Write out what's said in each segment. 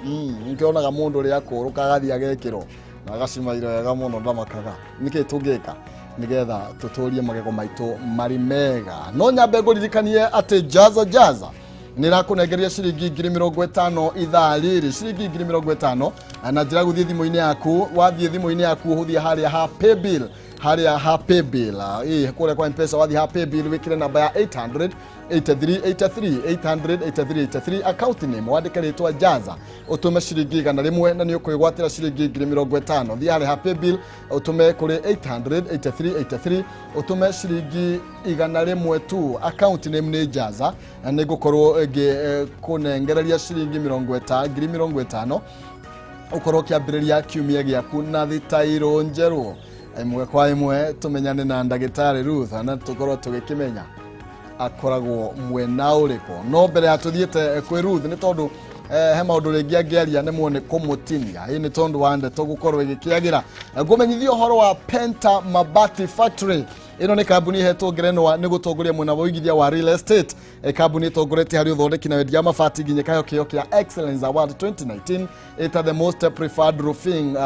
Nkĩonaga mũndũ ũrĩa akũrũka agathiĩ agekĩrwo na agacimaira wega mũno ndamakaga. Nĩkĩ tũngĩka nĩgetha tũtũrie magego maitũ marĩ mega? No nyambe ngũririkanie atĩ Jaza Jaza nĩ ĩrakũnengeria ciringi 50,000 ithaa rĩrĩ, ciringi 50,000 na njĩra ya gũthiĩ thimũ-inĩ yaku. Wathiĩ thimũ-inĩ yaku, ũhũthie harĩa ha paybill, harĩa ha paybill, ĩ kũrĩa kwa M-Pesa. Wathiĩ ha paybill, wĩkĩre namba ya 800 83 83 800 83 83, account name wandĩke rĩtwa Jaza, ũtũme ciringi 100 na nĩ ũkwĩgwatĩra ciringi 50,000. Thiĩ harĩa ha paybill, ũtũme kũrĩ 800 83 83, ũtũme ciringi 100 tu, account name nĩ Jaza, na nĩ ngũkorwo ngĩkũnengereria ciringi 50, 50,000, ũkorwo ũkĩambĩrĩria kiumia gĩaku na thitairũ njerũ. Ĩmwe kwa ĩmwe tũmenyane na ndagĩtarĩ Ruth na tũkorwo tũgĩkĩmenya akoragwo mwena ũrĩkũ. No mbere ya tũthiĩte kwĩ Ruth, nĩ tondũ he maũndũ rĩngĩ angĩaria nĩ muone kũmũtinia, ĩ nĩ tondũ wa ndeto gũkorwo ĩgĩkĩagĩra. Ngũmenyithia ũhoro wa Penta Mabati Factory. Ĩno nĩ kambuni ĩhetwo ngerenwa nĩ gũtongoria mwena wa ũigithia wa real estate. Kambuni ĩtongoretie harĩ ũthondeki na wendia wa mabati, nginya ĩkaheo kĩheo kĩa Excellence Award 2019 ĩta the most preferred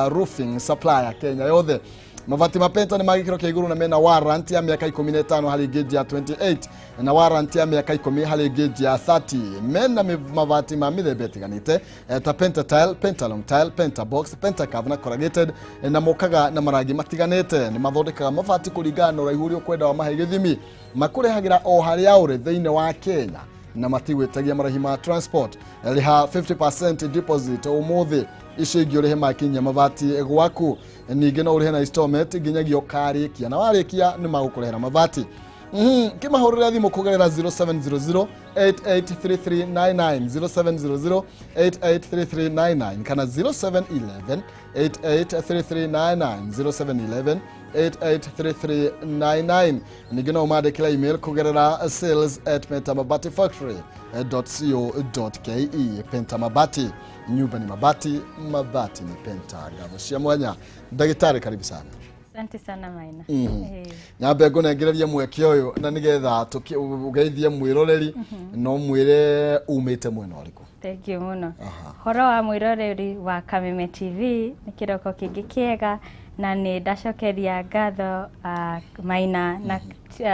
roofing supplier Kenya yothe. Mabati ma Penta nĩ ma gĩkĩro kĩa igũrũ na mena warranty ya mĩaka 15 harĩ gauge ya 28 na warranty ya mĩaka 10 harĩ gauge ya 30. Mena mabati ma mĩthemba ĩtiganĩte, ta Penta tile, Penta long tile, Penta box, Penta curve na corrugated, na mokaga na marangi matiganĩte. Nĩ mathondekaga mabati kũringana na ũraihu ũrĩa ũkwenda wa mahe gĩthimi. Makũrehagĩra o harĩa ũrĩ thĩinĩ wa Kenya na matigwĩtagia marĩhi ma transport. Rĩha 50% deposit ũmũthĩ, icio ingĩ ũrĩhe makinyia mabati gwaku. Ningĩ no ũrĩhe na installment nginyagia ũkarĩkia, na warĩkia nĩ magũkũrehera mabati. Kĩmahũrĩre thimũ kũgerera 0700 883399, 0700 883399 kana 0711 883399, 0711 883399. Ningĩ no ũmandĩkĩra email kũgerera sales@pentamabatifactory.co.ke. Penta Mabati, nyumba ni mabati, mabati ni Penta. Ngatho cia mwanya. Ndagĩtarĩ, karibu sana. Asante sana, Maina. Nyambe ngũnengererie mweke ũyũ na nĩgetha ũgeithie mwĩroreri no mwĩre umĩte mwena ũrĩkũ. Thank you mũno. Horo wa mwĩroreri wa Kameme TV, nĩ kĩroko kĩngĩ kĩega na nĩ ndacokeria ngatho Maina na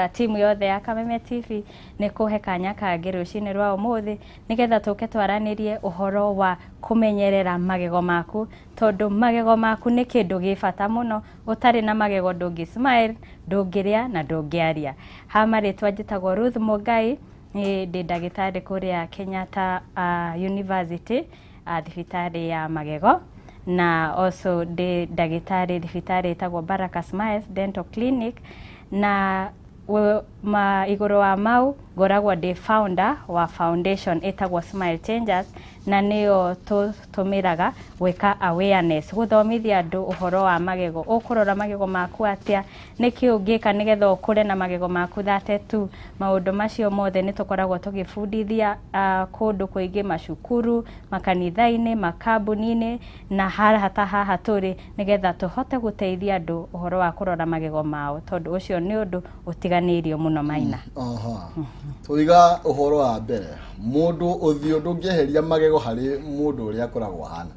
timu yothe ya Kameme TV nĩ kũhe kanya kangĩ rũcinĩ rwa ũmũthĩ nĩgetha tũke twaranĩrie ũhoro wa kũmenyerera magego maku, tondũ magego maku nĩ kĩndũ gĩ bata mũno. Ũtarĩ na magego ndũngĩ smile, ndũngĩrĩa na ndũngĩaria. Ha marĩtwa njĩtagwo Ruth Mũngai, nĩ ndĩ ndagĩtarĩ kũrĩa Kenyatta University, thibitarĩ ya magego, na also ndĩ ndagĩtarĩ thibitarĩ ĩtagwo Baraka Smiles Dental Clinic, na ma igũrũ wa mau ngoragwo ndĩ founder wa foundation ĩtagwo Smile Changers, na nĩyo tũtũmĩraga gwĩka awareness, gũthomithia andũ ũhoro wa magego, ũkũrora magego maku atĩa, nĩkĩ ũngĩka nĩgetha ũkũre na magego maku 32. Maũndũ macio mothe nĩ tũkoragwo tũgĩbundithia kũndũ kũingĩ, macukuru, makanitha-inĩ, makambuni-inĩ na haha ta haha tũrĩ, nĩgetha tũhote gũteithia andũ ũhoro wa kũrora magego mao, tondũ ũcio nĩ ũndũ ũtiganĩirio mũno, Maina. Aha. Tũiga ũhoro wa mbere, mũndũ ũthiũ ndũngĩeheria magego harĩ mũndũ ũrĩa akoragwo ahana.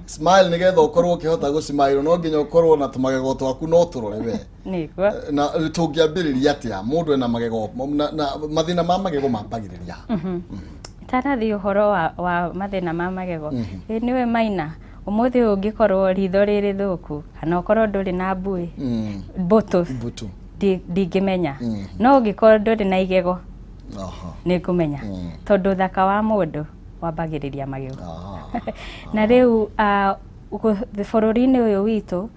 Smile, nĩgetha ũkorwo ũkĩhota gũcimile no nginya ũkorwo na tũmagego twaku no tũrore we. Nĩguo. Na tũngĩambĩrĩria atĩa mũndũ ena magego na mathĩna ma magego mambagĩrĩria? Tarathiĩ ũhoro wa mathĩna ma magego, ĩ nĩwe Maina, ũmũthĩ ũyũ ũngĩkorwo ritho rĩrĩ thũku kana ũkorwo ndũrĩ na mbuĩ, mbũtũ, mbutu, ndingĩmenya, no ũngĩkorwo ndũrĩ na igego, nĩ ngũmenya, tondũ ũthaka wa mũndũ wambagĩrĩria magego. Na rĩu bũrũri-inĩ ũyũ witũ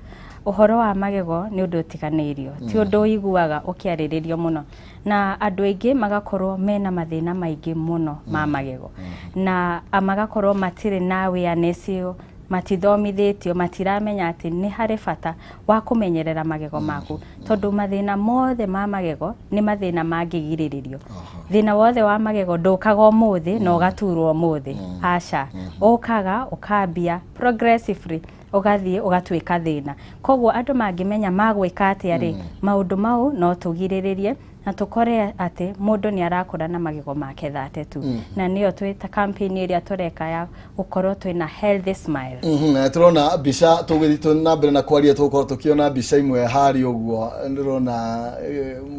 ũhoro wa magego nĩ ũndũ ũtiganĩirio, ti ũndũ ũiguaga ũkĩarĩrĩrio mũno, na andũ aingĩ magakorwo mena mathĩna maingĩ mũno ma magego na magakorwo matirĩ na awareness ĩyo, matithomithĩtio, matiramenya atĩ nĩ harĩ bata wa kũmenyerera magego maku, tondũ mathĩna mothe ma magego nĩ mathĩna mangĩgirĩrĩrio. Thĩna wothe wa magego ndũkaga ũmũthĩ na ũgaturwo ũmũthĩ, aca, ũkaga ũkambia progressively, ũgathiĩ ũgatuĩka thĩna. Koguo andũ mangĩmenya magwĩka atĩa rĩ, maũndũ mau no tũgirĩrĩrie. Na tũkore atĩ mũndũ nĩ arakũra na magego make 32, na nĩyo twĩta campaign ĩrĩa tũreka ya gũkorwo twĩna healthy smiles. Na tũrona mbica, tũgĩthiĩ na mbere na kwaria tũgũkorwo tũkĩona mbica imwe harĩa ũguo. Ndĩrona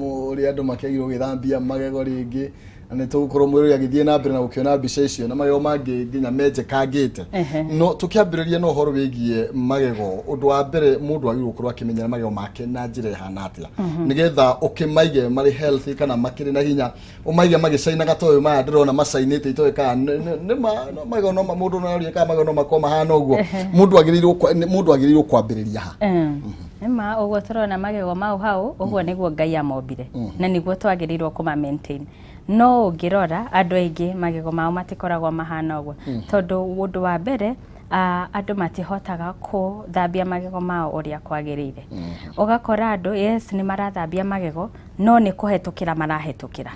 ũrĩa andũ makĩagĩrĩirwo gwĩthambia magego rĩngĩ, na nĩ tũgũkorwo mwĩrori agĩthiĩ na mbere na gũkĩona mbica icio na magego mangĩ nginya menjekangĩte. No tũkĩambĩrĩria na ũhoro wĩgiĩ magego, ũndũ wa mbere mũndũ agĩrĩirwo gũkorwo akĩmenyera magego make na njĩra ĩhana atĩa, nĩgetha ũkĩmaige marĩ healthy kana makĩrĩ na hinya, ũmaige magĩcainaga ta ũyũ maya ndĩrona macainĩte, itoĩ kana nĩ magego no mũndũ no orie kana magego no makorwo mahana ũguo. Mũndũ agĩrĩirwo kwambĩrĩria ha? Nĩma ũguo tũrona magego mau hau ũguo nĩguo Ngai amombire na nĩguo twagĩrĩirwo kũma maintain. No ũngĩrora andũ aingĩ magego mao matikoragwo mahana ũguo, tondũ ũndũ wa mbere andũ matihotaga kũthambia magego mao ũrĩa kwagĩrĩire. Ũgakora andũ, yes, nĩ marathambia magego no nĩ kũhetũkĩra marahetũkĩra,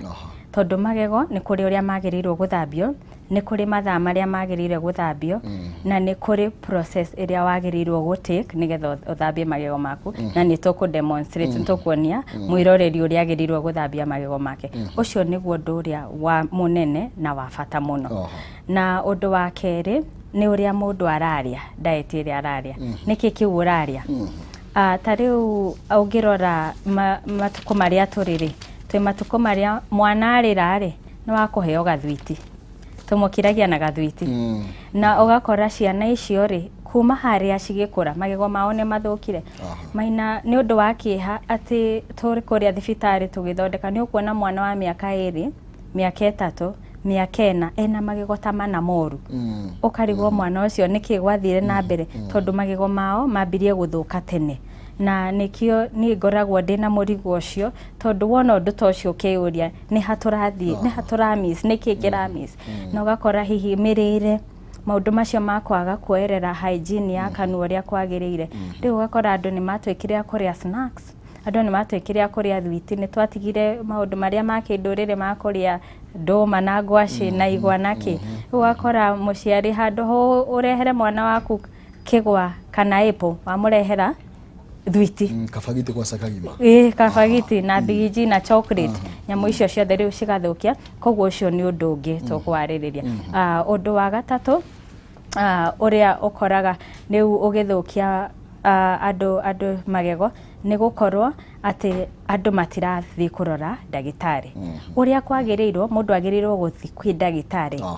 tondũ magego nĩ kũrĩ ũrĩa magĩrĩirwo gũthambio, nĩ kũrĩ mathaa marĩa magĩrĩire gũthambio, na nĩ kũrĩ process ĩrĩa wagĩrĩirwo gũ take nĩgetha ũthambie magego maku, na nĩ tũkũ demonstrate, nĩ tũkuonia mwĩroreri ũrĩa agĩrĩirwo gũthambia magego make. Ũcio nĩguo ũndũ ũrĩa wa mũnene na wa bata mũno. Na ũndũ wa kerĩ nĩ ũrĩa mũndũ ararĩa, diet ĩrĩa ararĩa, nĩkĩ kĩu ũrarĩa. Ta rĩu ũngĩrora matukũ marĩa tũrĩ rĩ, twĩ matukũ marĩa mwana arĩra rĩ, nĩ wa kũheo gathwiti, tũmũkiragia na gathwiti, na ũgakora ciana icio rĩ, kuma harĩa cigĩkũra magego mao nĩ mathũkire. Maina, nĩ ũndũ wa kĩeha atĩ tũrĩ kũrĩa thibitarĩ tũgĩthondeka, nĩ ũkuona mwana wa mĩaka 2, mĩaka 3, mĩaka 4 ena magego ta mana moru. Ũkarigwo mwana ũcio nĩkĩ gwathire na mbere, tondũ magego mao mambirie gũthũka tene. Na nĩkĩo niĩ ngoragwo ndĩna mũrigo ũcio, tondũ wona ũndũ ta ũcio ũkĩyũria nĩ ha tũrathiĩ, nĩ ha tũramiss, nĩkĩ kĩramiss. Na ũgakora hihi mĩrĩre, maũndũ macio ma kwaga kuoerera hygiene ya kanua ũrĩa kwagĩrĩire. Rĩu ũgakora andũ nĩ matuĩkire a kũrĩa snacks, andũ nĩ matuĩkire a kũrĩa thwiti, nĩ twatigire maũndũ marĩa ma kĩndũrĩrĩ ma kũrĩa ndũma na ngwacĩ na igwa na kĩ. Rĩu ũgakora mũciari handũ ho ũrehere mwana waku kĩgwa kana apple, wamũrehera thwiti. Kabagiti gwaca kagima. Ĩĩ, kabagiti na bigiji na chocolate, nyamũ icio ciothe rĩu cigathũkia. Koguo ũcio nĩ ũndũ ũngĩ tũkwarĩrĩria. Ũndũ wa gatatũ ũrĩa ũkoraga rĩu ũgĩthũkia andũ magego nĩ gũkorwo atĩ andũ matirathiĩ kũrora ndagĩtarĩ ũrĩa kwagĩrĩirwo. Mũndũ agĩrĩirwo gũthiĩ kwĩ ndagĩtarĩ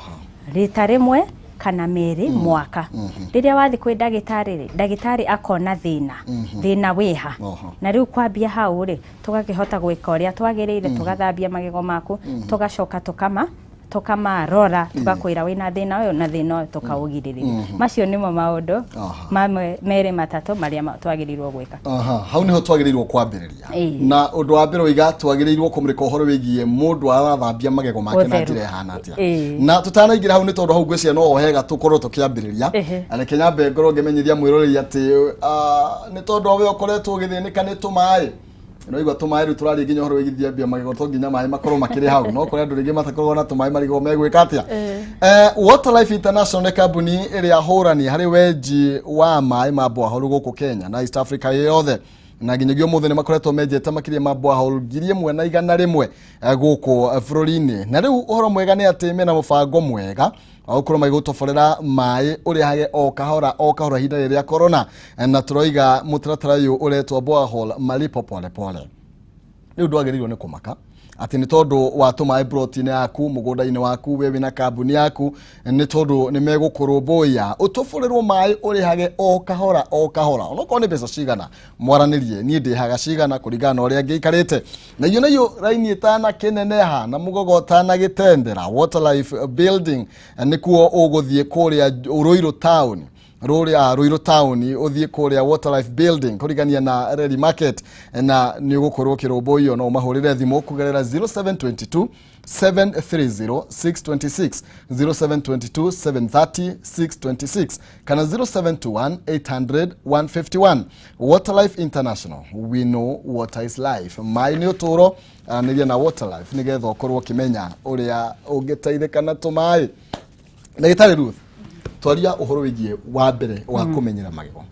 rita rĩmwe kana merĩ mwaka. Rĩrĩa wathiĩ kwĩ ndagĩtarĩ rĩ, ndagĩtarĩ akona thĩna wĩha, na rĩu kwambia hau rĩ, tũgakĩhota gwĩka ũrĩa twagĩrĩire, tũgathambia magego maku, tũgacoka tũkamarora, tũgakwĩra wĩna thĩna ũyũ na thĩna ũyũ, tũkaũgirĩrĩria. Macio nĩmo maũndũ mamwe merĩ matatũ marĩa twagĩrĩirwo gwĩka. Aha, hau niho twagĩrĩirwo kwambĩrĩria. Na ũndũ wa mbere ũiga twagĩrĩirwo kũmũrĩka ũhoro wĩgiĩ mũndũ arathambia magego make na Ũtheru. njĩra ĩhana atĩa. Na tũtanaingĩra hau, nĩ tondũ hau ngwĩciria no ho hega tũkorwo tũkĩambĩrĩria. Na reke nyambe ngorwo ngĩmenyithia mwĩroreri atĩ nĩ tondũ we ũkoretwo ũgĩthĩnĩka nĩ tũmaĩ, no igua tũmaĩ, rĩu tũraria nginya ũhoro wĩgiĩ thambia magego, to nginya maĩ makorwo makĩrĩ hau, no kũrĩ andũ rĩngĩ matakoragwo na tũmaĩ, marigwo megwĩka atĩa. Water Life International nĩ kambuni ĩrĩa hũrani harĩ wenji wa maĩ ma borehole gũkũ Kenya na East Africa yothe, na nginyagia ũmũthĩ nĩ makoretwo menjete makĩria ma borehole 1100 gũkũ bũrũri-inĩ. Na rĩu ũhoro mwega nĩ atĩ mena mũbango mwega wa gũkorwo magĩgũtoborera maĩ ũrĩhage o kahora o kahora ihinda rĩrĩa corona, na tũroiga mũtaratara ũyũ ũretwo borehole malipo pole pole. Rĩu ndwagĩrĩirwo nĩ kũmaka atĩ nĩ tondũ wa tũmaĩ plot-inĩ yaku, mũgũnda-inĩ waku, we wĩna kambuni yaku, nĩ tondũ nĩ megũkũrũmbũiya ũtũbũrĩrwo maĩ ũrĩhage o kahora o kahora, onokorwo nĩ mbeca cigana mwaranĩrie, niĩ ndĩhaga cigana kũringana na ũrĩa ngĩikarĩte na iyo nayo raini ĩtanakĩneneha na mũgogo ũtanagĩtendera. Water Life Building nĩkuo ũgũthiĩ kũrĩa Ruiru town, rũrĩa Ruiru town, ũthiĩ kũrĩa Water Life Building kũrigania na Reli Market, na nĩ ũgũkorwo ũkĩrũmbũiyo. No ũmahũrĩre thimũ kũgerera 0722 730 626, 0722 730 626 kana 0721 800 151. Water Life International, we know water is life. Maĩ nĩ ũtũũro. Aranĩria na Water Life nĩgetha ũkorwo ũkĩmenya ũrĩa ũngĩteithĩka na tũmaĩ. Ndagĩtarĩ Ruth, Twaria ũhoro wĩgiĩ wa mbere wa kũmenyera magego,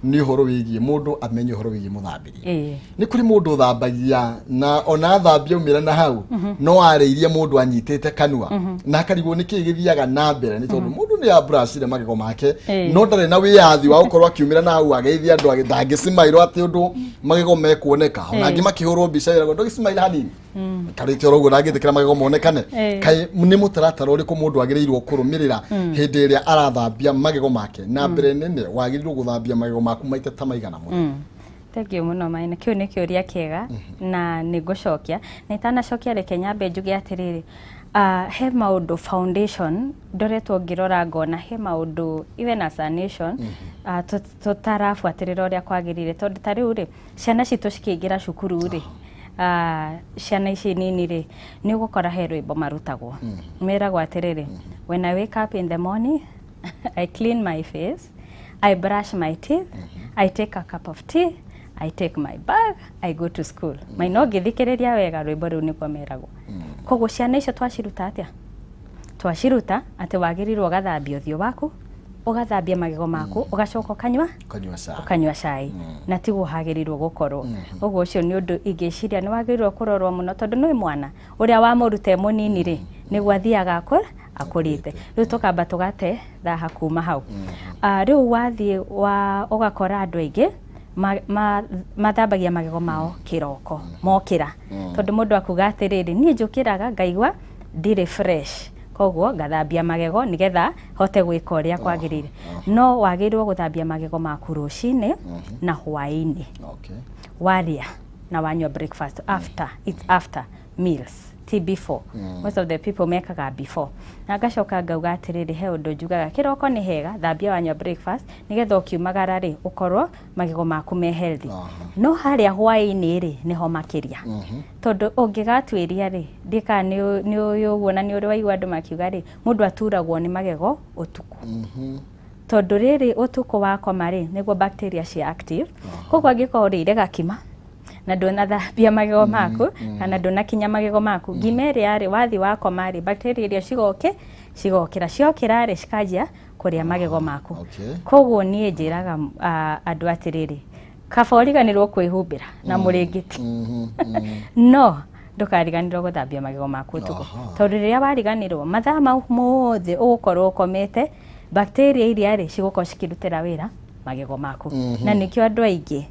nĩ ũhoro wĩgiĩ mũndũ amenye ũhoro wĩgiĩ mũthambĩrie. Nĩ kũrĩ mũndũ ũthambagia na ona athambia aumĩra na hau no arĩirie mũndũ anyitĩte kanua na akarigwo nĩ kĩĩ gĩthiaga na mbere, nĩ tondũ mũndũ nĩ abracire magego make no ndarĩ na wĩyathi wa gũkorwo akiumĩra na hau ageithia andũ, ndangĩcimairwo atĩ ũndũ magego mekuoneka. Ona angĩ makĩhũrwo mbica ĩragwo ndũgĩcimaira hanini karĩte oro ũguo ndangĩtĩkĩra magego monekane. Kaĩ nĩ mũtaratara ũrĩkũ mũndũ agĩrĩirwo kũrũmĩrĩra hĩndĩ ĩrĩa arathambia magego make? Na mbere nene, wagĩrĩirwo gũthambia magego maku maita ta maigana mũthenya? Thank you mũno, Maina. Kĩu nĩ kĩũria kĩega na nĩ ngũcokia. Na itanacokia, reke nyambe njuge atĩrĩrĩ, he maũndũ foundation ndoretwo ngĩrora ngona he maũndũ even as a nation tũtarabuatĩrĩra ũrĩa kwagĩrĩire, tondũ ta rĩu rĩ, ciana citũ cikĩingĩra cukuru rĩ, ciana ici nini rĩ, nĩ ũgũkora he rwĩmbo marutagwo, meragwo atĩrĩrĩ, "When I wake up in the morning, I clean my face, I brush my teeth, I take a cup of tea, I take my bag, I go to school." Maina, ũngĩthikĩrĩria wega rwĩmbo rũu nĩguo meragwo. Koguo ciana icio twaciruta atĩa? Twaciruta atĩ wagĩrĩirwo ũgathambia ũthiũ waku, ũgathambia magego maku, ũgacoka ũkanyua Kanyua cai. Ũkanyua cai, na tiguo hagĩrĩirwo gũkorwo ũguo. Ũcio nĩ ũndũ ingĩciria nĩ wagĩrĩirwo kũrorwo mũno, tondũ nĩ mwana ũrĩa wamũruta e mũnini rĩ, nĩguo athiaga akũrĩte. Rĩu tũkamba tũgate thaha kuma hau. Rĩu wathiĩ wa ũgakora andũ aingĩ mathambagia magego mao kĩroko mokĩra, tondũ mũndũ akuga atĩrĩrĩ, niĩ njũkĩraga ngaigua ndirĩ fresh, koguo ngathambia magego nĩgetha hote gwĩka ũrĩa kwagĩrĩire. No wagĩrĩirwo gũthambia magego maku rũcinĩ na hwaĩ-inĩ, warĩa na wanyua breakfast. After, it's after meals, ti before. Most of the people mekaga before. Na ngacoka ngauga atĩrĩrĩ, he ũndũ njugaga, kĩroko nĩ hega, thambia wanyua breakfast, nĩgetha ũkiumagara rĩ, ũkorwo magego maku me healthy. No harĩa hwaĩ-inĩ rĩ, nĩho makĩria, tondũ ũngĩgatuĩria rĩ, ndika nĩ ũĩ ũguo, na nĩ ũrĩ waigua andũ makiuga rĩ, mũndũ aturagwo nĩ magego ũtukũ, tondũ rĩrĩ ũtukũ wakoma rĩ, nĩguo bacteria ci active. Koguo angĩkorwo ũrĩire gakima na ndũnathambia magego maku kana ndũnakinya magego maku, ngima ĩrĩa rĩ, wathiĩ wakoma rĩ, bacteria iria cigoke cigokĩra, ciokĩra rĩ, cikanjia kũrĩa magego maku. Koguo niĩ njĩraga andũ atĩrĩrĩ, kaba ũriganĩrwo kwĩhumbĩra na mũrĩngĩti, no ndũkariganĩrwo gũthambia magego maku ũtukũ, tondũ rĩrĩa wariganĩrwo, mathaa mau mothe ũgũkorwo ũkomete, bacteria iria rĩ, cigũkorwo cikĩrutĩra wĩra magego maku. Na nĩkĩo andũ aingĩ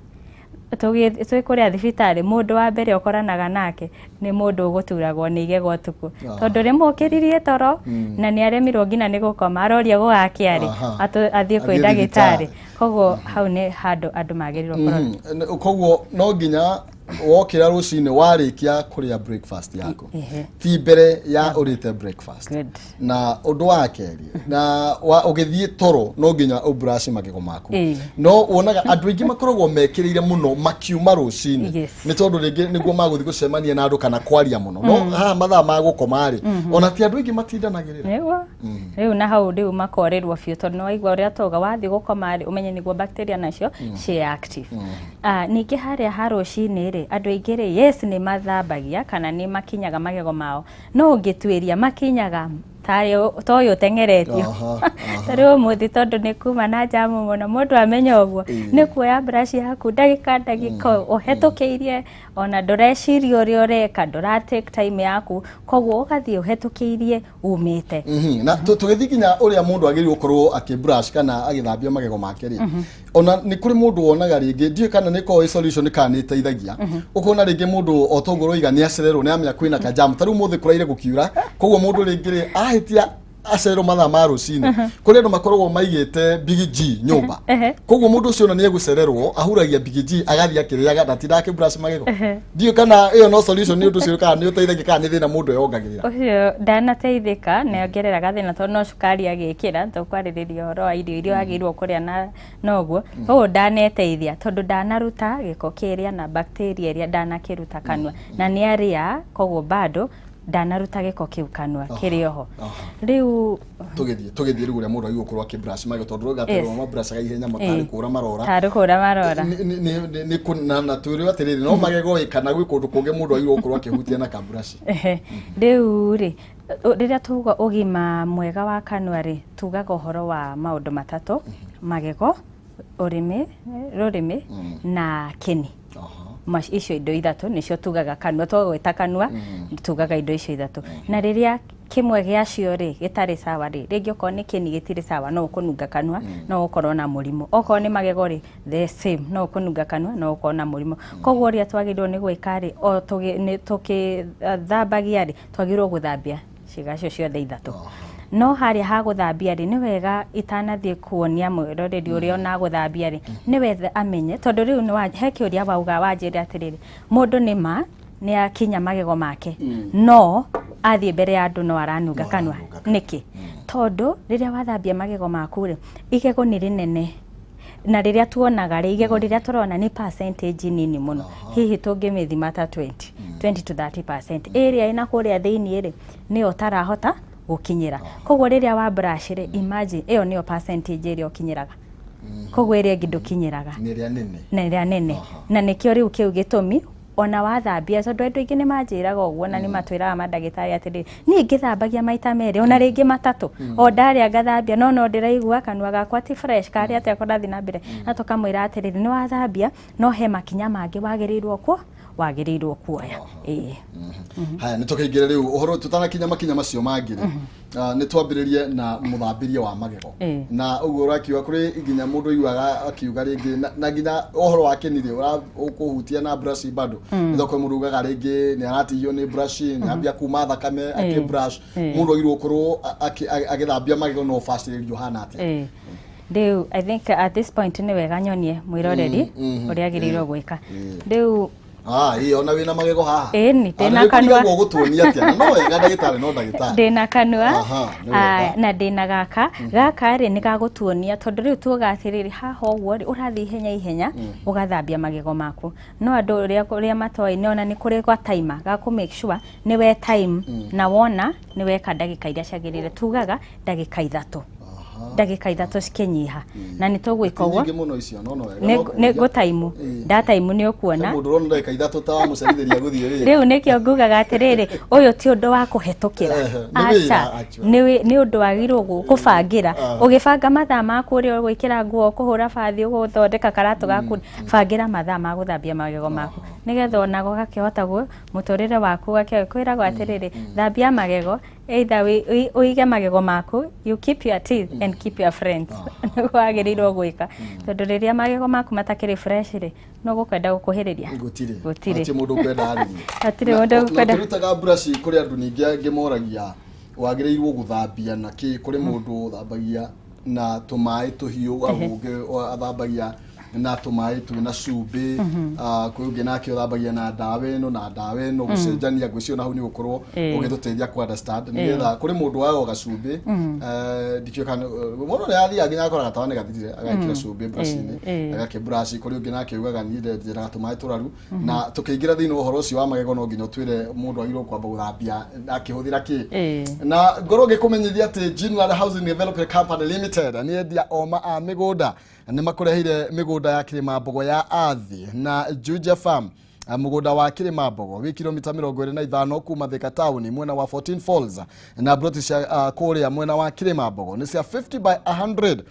twĩ kũrĩa thibitarĩ, mũndũ wa mbere ũkoranaga nake nĩ mũndũ ũgũturagwo nĩ igego ũtukũ, tondũ rĩmwe ũkĩririe toro na nĩ aremirwo nginya nĩ gũkoma, aroria gũgakĩa rĩ, athiĩ kwĩ Athiĩ ndagĩtarĩ. thibitarĩ. Koguo hau nĩ handũ andũ magĩrĩirwo kũrora. Koguo no nginya wokĩra rũcinĩ, warĩkia kũrĩa breakfast yaku, ti mbere ya ũrĩte breakfast. Good. Na ũndũ wa kerĩ, na wa ũgĩthiĩ toro, no nginya ũbrush magego maku. No wonaga andũ aingĩ makoragwo mekĩrĩire mũno makiuma rũcinĩ, nĩ tondũ rĩngĩ nĩguo magũthiĩ gũcemania na andũ kana kwaria mũno, no haha mathaa ma gũkoma rĩ, ona ti andũ aingĩ matindanagĩrĩra. Nĩguo rĩu na hau rĩu makorĩrwo biũ, tondũ nĩwaigua ũrĩa tauga, wathiĩ gũkoma rĩ, ũmenye nĩguo bacteria nacio ciĩ active. Ningĩ harĩa ha rũcinĩ rĩ, andũ aingĩ rĩ, yes, nĩ mathambagia kana nĩ makinyaga magego mao, no ũngĩtuĩria makinyaga ta ũyũ ũteng'eretio. Ta rĩu ũmũthĩ, tondũ nĩ kuma na njamu mũno, mũndũ amenya ũguo nĩ kuoya brush yaku ndagĩka ndagĩka ũhetũkĩirie, ona ndũreciria ũrĩa ũreka, ndũra take time yaku, koguo ũgathiĩ ũhetũkĩirie umĩte. Na tũgĩthiĩ nginya ũrĩa mũndũ agĩrĩirwo gũkorwo akĩbrush kana agĩthambia magego make rĩ, ona nĩ kũrĩ mũndũ wonaga rĩngĩ, ndiũĩ kana nĩ ĩkoragwo ĩ solution kana nĩ ĩteithagia, ũkona rĩngĩ mũndũ o toguo ũroiga nĩ acererwo, nĩ amenya kwĩna kajamu, ta rĩu mũthĩ kũraire gũkiura, koguo mũndũ rĩngĩ rĩ ahĩtia acererwo mathaa ma rũcinĩ, kũrĩ andũ makoragwo maigĩte Big G nyũmba. Koguo mũndũ ũcio ona nĩ egũcererwo, ahuragia Big G agathiĩ akĩrĩaga, ndatindaga akĩbrush magego. Ndiũĩ kana ĩyo no solution nĩ ũndũ ũcio, kana nĩ ũteithagia, kana nĩ thĩna mũndũ eyongagĩrĩra. Ũcio ndanateithĩka, nĩ ongerera gathĩna, tondũ no cukari agĩkĩra. Tũkwarĩrĩria ũhoro wa irio iria wagĩrĩirwo kũrĩa na noguo ũguo ndaneteithia, tondũ ndanaruta gĩko kĩrĩa na bacteria ĩrĩa ndanakĩruta kanua na nĩ arĩa, koguo bado Ndanaruta gĩko kĩu kanua kĩrĩ oho rĩu. Tũgĩthiĩ rĩu ũrĩa mũndũ agĩrĩirwo gũkorwo akĩbrush magego, tondũ rĩu gatero mabrushaga ihenya matarĩ kũra marora. Tarĩ kũra marora. Nĩ na twĩrwo atĩrĩrĩ, no magego ĩ kana gwĩ kũndũ kũngĩ mũndũ agĩrĩirwo gũkorwo akĩhutia na kaburaci? Ehe. Rĩu rĩ, rĩrĩa tuga ũgima mwega wa kanua rĩ, tugaga ũhoro wa maũndũ matatũ: magego, ũrĩmĩ, rũrĩmĩ na kĩni. Icio indo ithatũ nĩcio tugaga kanua. Twagwĩta kanua, tugaga indo icio ithatũ. Na rĩrĩa kĩmwe gĩacio rĩ gĩtarĩ sawa rĩ, rĩngĩ okorwo nĩ kĩni gĩtirĩ sawa, no ũkũnunga kanua, no ũkorwo na mũrimũ. Okorwo nĩ magego rĩ, the same, no ũkũnunga kanua, no ũkorwo na mũrimũ. Koguo ũrĩa twagĩrĩirwo nĩ gwĩka rĩ, o tũgĩthambagia rĩ, twagĩrĩirwo gũthambia ciĩga icio ciothe ithatũ. No harĩa ha gũthambia rĩ, nĩ wega itanathiĩ kuonia mwĩroreri ũrĩa ona gũthambia rĩ, nĩ wega amenye, tondũ rĩu he kĩũria wauga wanjĩra atĩrĩrĩ, mũndũ nĩ ma nĩ akinya magego make, no athiĩ mbere ya andũ no aranunga No kanua. aranunga kanua. Nĩkĩ? Tondũ rĩrĩa wathambia magego maku rĩ, igego nĩ rĩnene, na rĩrĩa tuonaga rĩ, igego rĩrĩa tũrona nĩ percentage nini mũno, hihi tũngĩmĩthima ta 20 to 30%. Ĩrĩa ĩna kũrĩa thĩiniĩ rĩ, nĩyo ũtarahota gũkinyĩra. Koguo rĩrĩa wa brush rĩ, imagine ĩyo nĩyo percentage ĩrĩa ũkinyĩraga, koguo ĩrĩa ĩngĩ ndũkinyĩraga. Nĩ ĩrĩa nene. Na ĩrĩa nene. Na nĩkĩo rĩu kĩu gĩtũmi ona wathambia, tondũ andũ aingĩ nĩ manjĩraga ũguo na nĩ matwĩraga mandagĩtarĩ atĩrĩrĩ, niĩ ngĩthambagia maita merĩ ona rĩngĩ matatũ, o ndarĩa ngathambia, no ndĩraigua kanua gakwa ti fresh, karĩ atĩa kũrathiĩ na mbere? Na tũkamwĩra atĩrĩrĩ, nĩ wathambia, no he makinya mangĩ wagĩrĩirwo kuoya, ĩĩ. Haya, nĩ tũkĩingĩre rĩu ũhoro. Tũtanakinya makinya macio mangĩ rĩ, nĩ twambĩrĩrie na mũthambĩrie wa magego. Na ũguo ũrakiuga kũrĩ nginya mũndũ ũiguaga akiuga rĩngĩ na nginya ũhoro wa kĩni rĩ, ũkũhutia na brush bado, nĩ tondũ kwĩ mũndũ ugaga rĩngĩ nĩ aratihio nĩ brush, nĩ ambia kuma thakame akĩ brush. Mũndũ agĩrĩirwo gũkorwo agĩthambia magego na ũbacĩrĩri ũhana atĩa? Ĩĩ. Rĩu I think at this point nĩ wega nyonie mwĩroreri ũrĩa agĩrĩirwo gwĩka rĩu. Ah, ĩĩ, ona wĩna magego haha. Ĩni, Ah, ndĩna nĩ kanua. kũrigagwo ũgũtuonia atĩa. Na no wega ndagĩtarĩ, no ndagĩtarĩ. Ndĩna kanua. Aha, nĩ wega. Ah, na ndĩna gaka. Gaka rĩ, nĩ gagũtuonia, tondũ rĩu tuoga atĩrĩrĩ, haha ũguo rĩ, ũrathiĩ ihenya ihenya ũgathambia magego maku, no andũ ũrĩa matoĩ nĩ ona nĩ kũrĩ gwa timer ga kũ make sure nĩ we time na wona nĩ weka ndagĩka iria ciagĩrĩire. Tugaga ndagĩka 3, ndagĩka 3 cikĩnyiha, na nĩ tũgwĩka Ti ũguo. nyingĩ mũno icio, no wega. Nĩ No nĩ kũria. ngũtaimu. Ndataimu nĩ ũkuona. He mũndũ ũrona ndagĩka 3 ta wamũcerithĩria gũthiĩ wĩra. Rĩu nĩkĩo ngugaga atĩrĩrĩ, ũyũ ti ũndũ wa kũhetũkĩra. Ehe, nĩ wĩra, Aca, actually. nĩ ũndũ wagĩrĩirwo kũbangĩra. Ũgĩbanga mathaa maku ũrĩa ũgwĩkĩra nguo, ũkũhũra bathi, ũgũthondeka karatũ gaku, bangĩra mathaa ma gũthambia magego maku, nĩgetha onako gakĩhota mũtũrĩre waku kwĩragwo atĩrĩrĩ, thambia magego, either ũige magego maku, you keep your teeth and keep your friends. Nĩguo wagĩrĩirwo gwĩka, tondũ rĩrĩa magego maku matakĩrĩ fresh rĩ, no gũkwenda gũkuhĩrĩria. Gũtirĩ. Gũtirĩ. Hatirĩ mũndũ ũkwenda arĩrie. Hatirĩ mũndũ ũkwenda. Na tũrutaga brush, kũrĩ andũ ningĩ angĩ moragia wagĩrĩirwo gũthambia na kĩ. Kũrĩ mũndũ ũthambagia na tũmaĩ tũhiũ, ũngĩ athambagia na tũmaĩ twĩna cumbĩ, kwĩ ũngĩ nake ũthambagia na ndawa ĩno na ndawa ĩno, gũcenjania. Ngwĩciria na hau nĩ ũgũkorwo ũgĩtũteithia ku understand, nĩgetha kũrĩ mũndũ wayoga cumbĩ, ndikĩũĩ kana mũndũ ũrĩa athiaga nginya akora gatawa nĩ gathirire, agekĩra cumbĩ brush-inĩ, agakĩ brush. Kũrĩ ũngĩ nake ugaga niĩ ndendaga tũmaĩ tũraru. Na tũkĩingĩra thĩinĩ wa ũhoro ũcio wa magego, no nginya ũtwĩre mũndũ agĩrĩirwo kwamba gũthambia akĩhũthĩra kĩ. Na ngorwo ngĩkũmenyithia atĩ Ginland Housing Development Company Limited nĩ endia oma a mĩgũnda, nĩ makũreheire mĩgũnda ya Kĩrĩma Mbogo ya Athi na Juja Farm. Mũgũnda wa Kĩrĩma Mbogo wĩ kilomita 25 kuma Thika taũni mwena wa 14 Falls, na broti cia kũrĩa mwena wa Kĩrĩma Mbogo nĩ cia 50 by 100.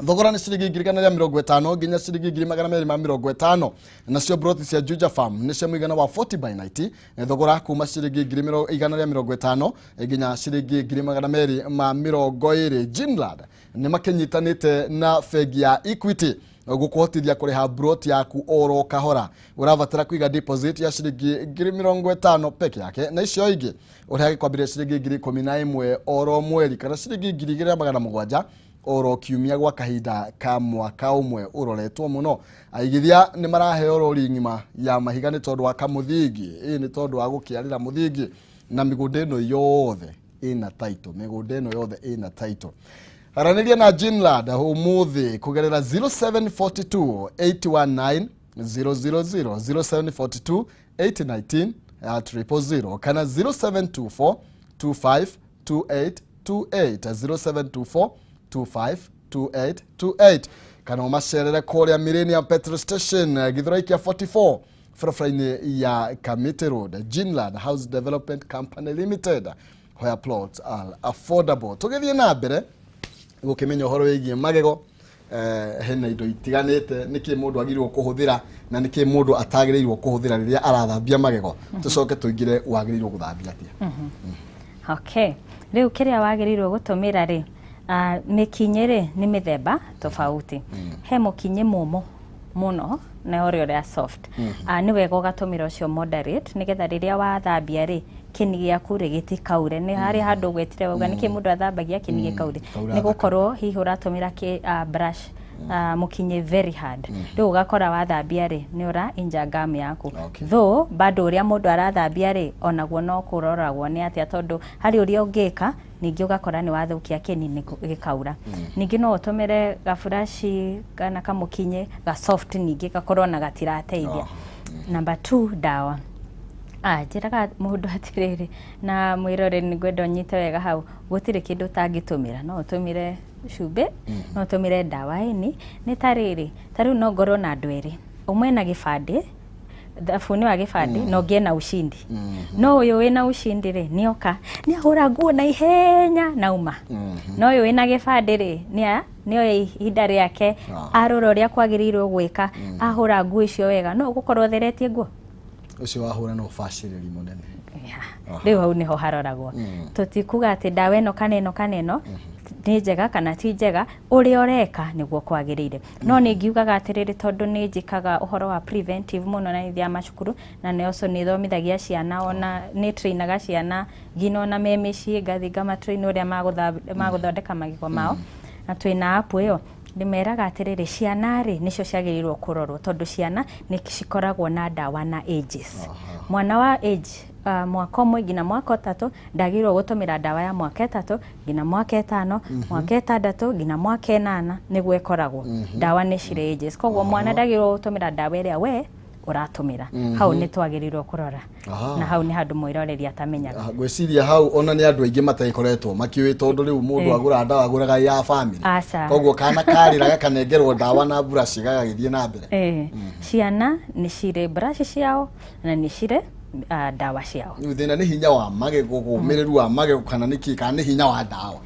Thogora nĩ ciringi 150,000 nginya ciringi 250,000. Nacio broti cia Juja Farm nĩ cia mũigana wa 40 by 90, thogora kuma ciringi 150,000 nginya ciringi 220,000. Ginland nĩ makĩnyitanĩte na bengi ya Equity gũkũhotithia kũrĩha broti yaku oro kahora. Ũrabatara kũiga deposit ya ciringi 50,000 peke yake, na icio ingĩ ũrĩhage kwambĩrĩria ciringi 11,000 oro mweri kana ciringi 2700 oro kiumia gwa kahinda ka mwaka ũmwe ũroretwo mũno. Aigithia nĩ maraheo rori ng'ima ya mahiga nĩ tondũ wa kamũthingi, ĩ nĩ tondũ wa gũkĩarĩra mũthingi. Na mĩgũnda ĩno yothe ĩna title, mĩgũnda ĩno yothe ĩna title. Aranĩria na Ginland ũmũthĩ kũgerera 0742 819 000, 0742 819. 000 kana 0724 25 2828, 0724 25 2828, kana ũmacerere kũrĩa Millennium Petrol Station, Githurai kĩa 44, barabara-inĩ ya Kamiti Road. Ginland House Development Company Limited, where plots are affordable. Tũgĩthiĩ na mbere gũkĩmenya ũhoro wĩgiĩ magego, hena indo itiganĩte, nĩkĩ mũndũ agĩrĩirwo kũhũthĩra na nĩkĩ mũndũ atagĩrĩirwo kũhũthĩra rĩrĩa arathambia magego. Tũcoke tũingĩre wagĩrĩirwo gũthambia atĩa. Okay, rĩu kĩrĩa wagĩrĩirwo gũtũmĩra rĩ, mĩkinyĩ rĩ nĩ mĩthemba tofauti. He mũkinyĩ mũmũ mũno na ũrĩa ũrĩa soft. Nĩ wega ũgatũmĩra ũcio moderate, nĩgetha rĩrĩa wathambia rĩ, kĩni gĩaku rĩ gĩtikaure. Nĩ harĩ handũ ũgwetire wauga nĩkĩ mũndũ athambagia kĩni gĩkaure? Kaura. Nĩ gũkorwo hihi ũratũmĩra brush, mũkinyĩ very hard. Rĩu ũgakora wathambia rĩ, nĩ ũra injure gum yaku. Though bado ũrĩa mũndũ arathambia rĩ, onaguo no kũroragwo nĩ atĩa, tondũ harĩ ũrĩa ũngĩka ningĩ ũgakora nĩ wathũkia kĩni gĩkaura. Ningĩ no ũtũmĩre gaburaci kana kamũkinyĩ ga soft, ningĩ gakorwo na gatirateithia. Number two, ndawa. Njĩraga mũndũ atĩrĩrĩ, na mwĩrore, nĩ ngwenda ũnyite wega hau, gũtirĩ kĩndũ ũtangĩtũmĩra. No ũtũmĩre cumbĩ, no ũtũmĩre ndawa. Ĩni nĩ ta rĩrĩ, ta rĩu no ngorwo na andũ erĩ, ũmwe ena gĩbandĩ, thabuni wa gĩbandĩ, na ũngĩ ena Ushindi. No ũyũ wĩna Ushindi rĩ, nĩoka nĩahũra nguo na ihenya nauma. No ũyũ wĩna gĩbandĩ rĩ, nĩoya ihinda rĩake, arora ũrĩa kwagĩrĩirwo gwĩka, ahũra nguo icio wega. No ũgũkorwo ũtheretie nguo. Ũcio wahũra na ũbacĩrĩri mũnene. Yeah. Rĩu hau nĩho haroragwo. Tũtikuga atĩ ndawa ĩno kana ĩno kana ĩno nĩ njega kana ti njega, ũrĩa ũreka nĩguo kwagĩrĩire. No nĩ ngiugaga atĩrĩrĩ, tondũ nĩ njĩkaga ũhoro wa preventive mũno na nĩ thiaga macukuru na nĩ also nĩ thomithagia ciana, ona nĩ trainaga ciana nginya ona me mĩciĩ, ngathiĩ ngamatrain ũrĩa magũthondeka magego mao, na twĩna app ĩyo. Ndĩmeraga atĩrĩrĩ, ciana rĩ, nĩcio ciagĩrĩirwo kũrorwo, tondũ ciana nĩ cikoragwo na ndawa na ages. Mwana wa age mwaka 1 nginya mwaka 3 ndagĩrĩirwo gũtũmĩra ndawa ya mwaka 3 nginya mwaka 5, mwaka 6 nginya mwaka 8 nĩguo ĩkoragwo. Ndawa nĩ cirĩ ages, koguo mwana ndagĩrĩirwo gũtũmĩra ndawa ĩrĩa we ũratũmĩra. Hau nĩ twagĩrĩirwo kũrora, na hau nĩ handũ mwĩroreri atamenyaga. Ngwĩciria hau ona nĩ andũ aingĩ matagĩkoretwo makĩũĩ, tondũ rĩu mũndũ agũra ndawa agũraga ya family. Aca. Koguo kana karĩra gakanengerwo ndawa na brush gagagĩthiĩ na mbere. Ciana nĩ cirĩ brush ciao na nĩ cirĩ ndawa ciao. Rĩu thĩna nĩ hinya wa magego, ũmĩrĩru wa magego, kana nĩ kĩ, kana nĩ hinya wa ndawa?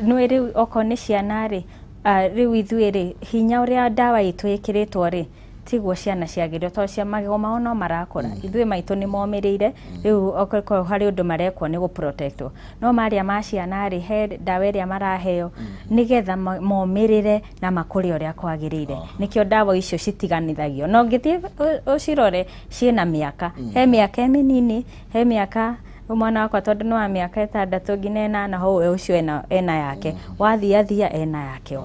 Nĩ rĩu okorwo nĩ ciana rĩ, rĩu ithuĩ rĩ, hinya ũrĩa ndawa itũ ĩkĩrĩtwo rĩ, tiguo ciana ciagĩrĩirwo, tondũ cia magego mao no marakũra. Ithuĩ maitũ nĩ momĩrĩire, rĩu okorwo harĩ ũndũ marekwo nĩ gũprotectwo. No marĩa ma ciana rĩ, he ndawa ĩrĩa maraheo nĩgetha momĩrĩre na makũre ũrĩa kwagĩrĩire. Nĩkĩo ndawa icio citiganithagio. Na ũngĩthiĩ ũcirore, ciĩna mĩaka, he mĩaka mĩnini, he mĩaka mwana wakwa, tondũ nĩ wa mĩaka 6 nginya 8, hau ũcio ena yake, wathiathia ena yake.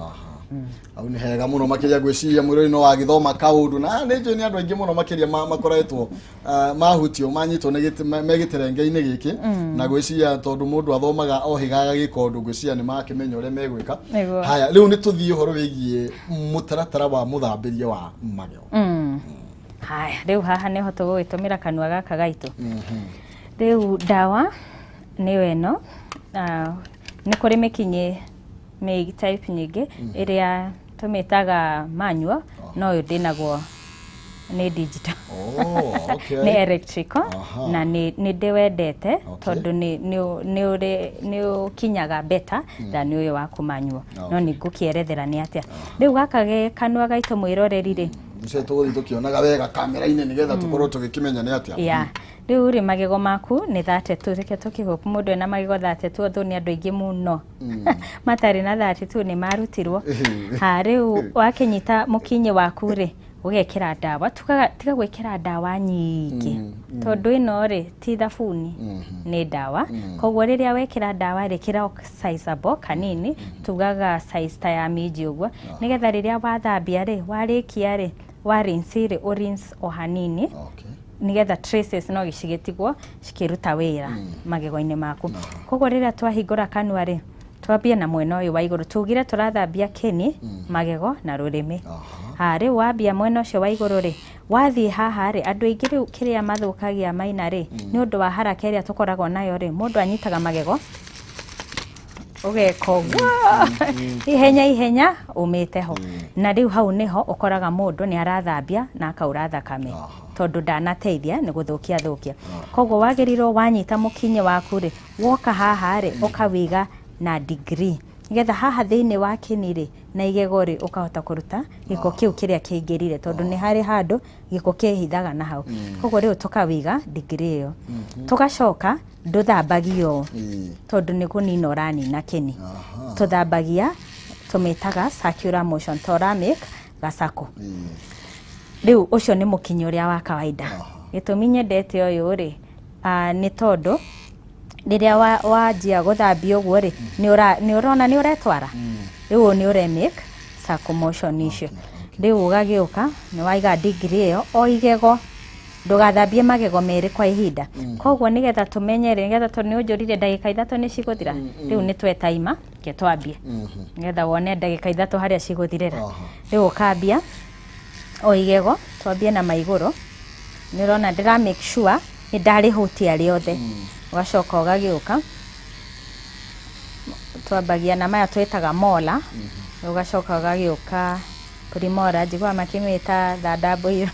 Hau nĩ hega mũno makĩria. Ngwĩciria mwĩrori no wagĩthoma kaũndũ, na nĩ njũĩ nĩ andũ aingĩ mũno makĩria makoretwo mahutio, manyitwo nĩ me gĩterenge-inĩ gĩkĩ, na ngwĩciria tondũ mũndũ athomaga o higa agagĩka ũndũ, ngwĩciria nĩ makĩmenya ũrĩa megwĩka. Haya, rĩu nĩ tũthiĩ ũhoro wĩgiĩ mũtaratara wa mũthambĩrie wa magego. Haya, rĩu haha nĩho tũgũgĩtũmĩra kanua gaka gaitũ. Rĩu ndawa nĩyo ĩno. Nĩ kũrĩ mĩkinyĩ mĩ type nyingĩ, ĩrĩa tũmĩtaga manual, no ũyũ ndĩnaguo nĩ digital. Nĩ electrical. Na nĩ ndĩwendete tondũ nĩ ũkinyaga better than ũyũ wa kũmanyuo. No nĩ ngũkĩerethera nĩ atĩa. Rĩu gaka ge kanua gaitũ, mwĩroreri rĩ, Icio tũgũthiĩ tũkĩonaga wega kamera-inĩ nĩgetha tũkorwo tũgĩkĩmenya nĩ atĩa. Ya, rĩu rĩ, magego maku nĩ 32. Reke tũkĩhope mũndũ ena magego 32, although nĩ andũ aingĩ mũno matarĩ na 32, nĩ marutirwo. Ha, rĩu wakĩnyita mũkinyĩ waku rĩ, ũgekĩra ndawa. Tugaga tiga gwĩkĩra ndawa nyingĩ, tondũ ĩno rĩ ti thabuni, nĩ ndawa. Koguo rĩrĩa wekĩra ndawa rĩ, kĩra sizable kanini, tugaga size ta ya minji ũguo, nĩgetha rĩrĩa wathambia rĩ, warĩkia rĩ, wa rinse rĩ, ũ rinse o hanini, nĩgetha traces no cigĩtigwo cikĩruta wĩra magego-inĩ maku. Koguo rĩrĩa twahingũra kanua rĩ, Twambie na mwena ũyũ wa igũrũ. Tugire tũrathambia kĩni, magego na rũrĩmĩ. Ha, rĩu wambia mwena ũcio wa igũrũ rĩ, wathiĩ haha rĩ, andũ aingĩ rĩu kĩrĩa mathũkagia maina rĩ, nĩ ũndũ wa haraka ĩrĩa tũkoragwo nayo rĩ, mũndũ anyitaga magego ũgeka ũguo ihenya ihenya umĩte ho, na rĩu hau nĩho ũkoraga mũndũ nĩ arathambia na akaura thakame tondũ ndanateithia nĩ gũthũkia thũkia. Koguo wagĩrĩirwo wanyita mũkinyĩ waku rĩ, woka haha rĩ, ũkawiga na degree nĩgetha haha thĩinĩ wa kĩni rĩ na igego rĩ, ũkahota kũruta gĩko kĩu kĩrĩa kĩingĩrire, tondũ nĩ harĩ handũ gĩko kĩhithaga na hau. Koguo rĩu tũkawiga degree ĩyo, tũgacoka ndũthambagio tondũ nĩ kũnina ũranina kĩni. Tũthambagia tũmĩtaga circular motion, ta ũramake gacako. Rĩu ũcio nĩ mũkinyi ũrĩa wa kawaida. Gĩtũmi nyendete ũyũ rĩ, nĩ tondũ rĩrĩa wanjia gũthambia ũguo rĩ, nĩ ũrona nĩ ũretwara, rĩu ũyũ nĩ ũremake circle motion icio. Rĩu ũgagĩũka nĩ waiga degree ĩyo o igego, ndũgathambie magego merĩ kwa ihinda. Koguo nĩgetha tũmenye rĩ, nĩgetha tondũ nĩ ũnjũririe ndagĩka 3 nĩ cigũthira, rĩu nĩ twetaima ke twambie nĩgetha wone ndagĩka 3 harĩa cigũthirĩra. Rĩu ũkambia o igego, twambie na maigũrũ. Nĩ ũrona ndĩra make sure nĩ ndarĩhutia rĩothe. Ũgacoka ũgagĩũka, twambagia na maya twĩtaga mola. Ũgacoka ũgagĩũka primora, njiguaga makĩmĩta thanda mbũyũ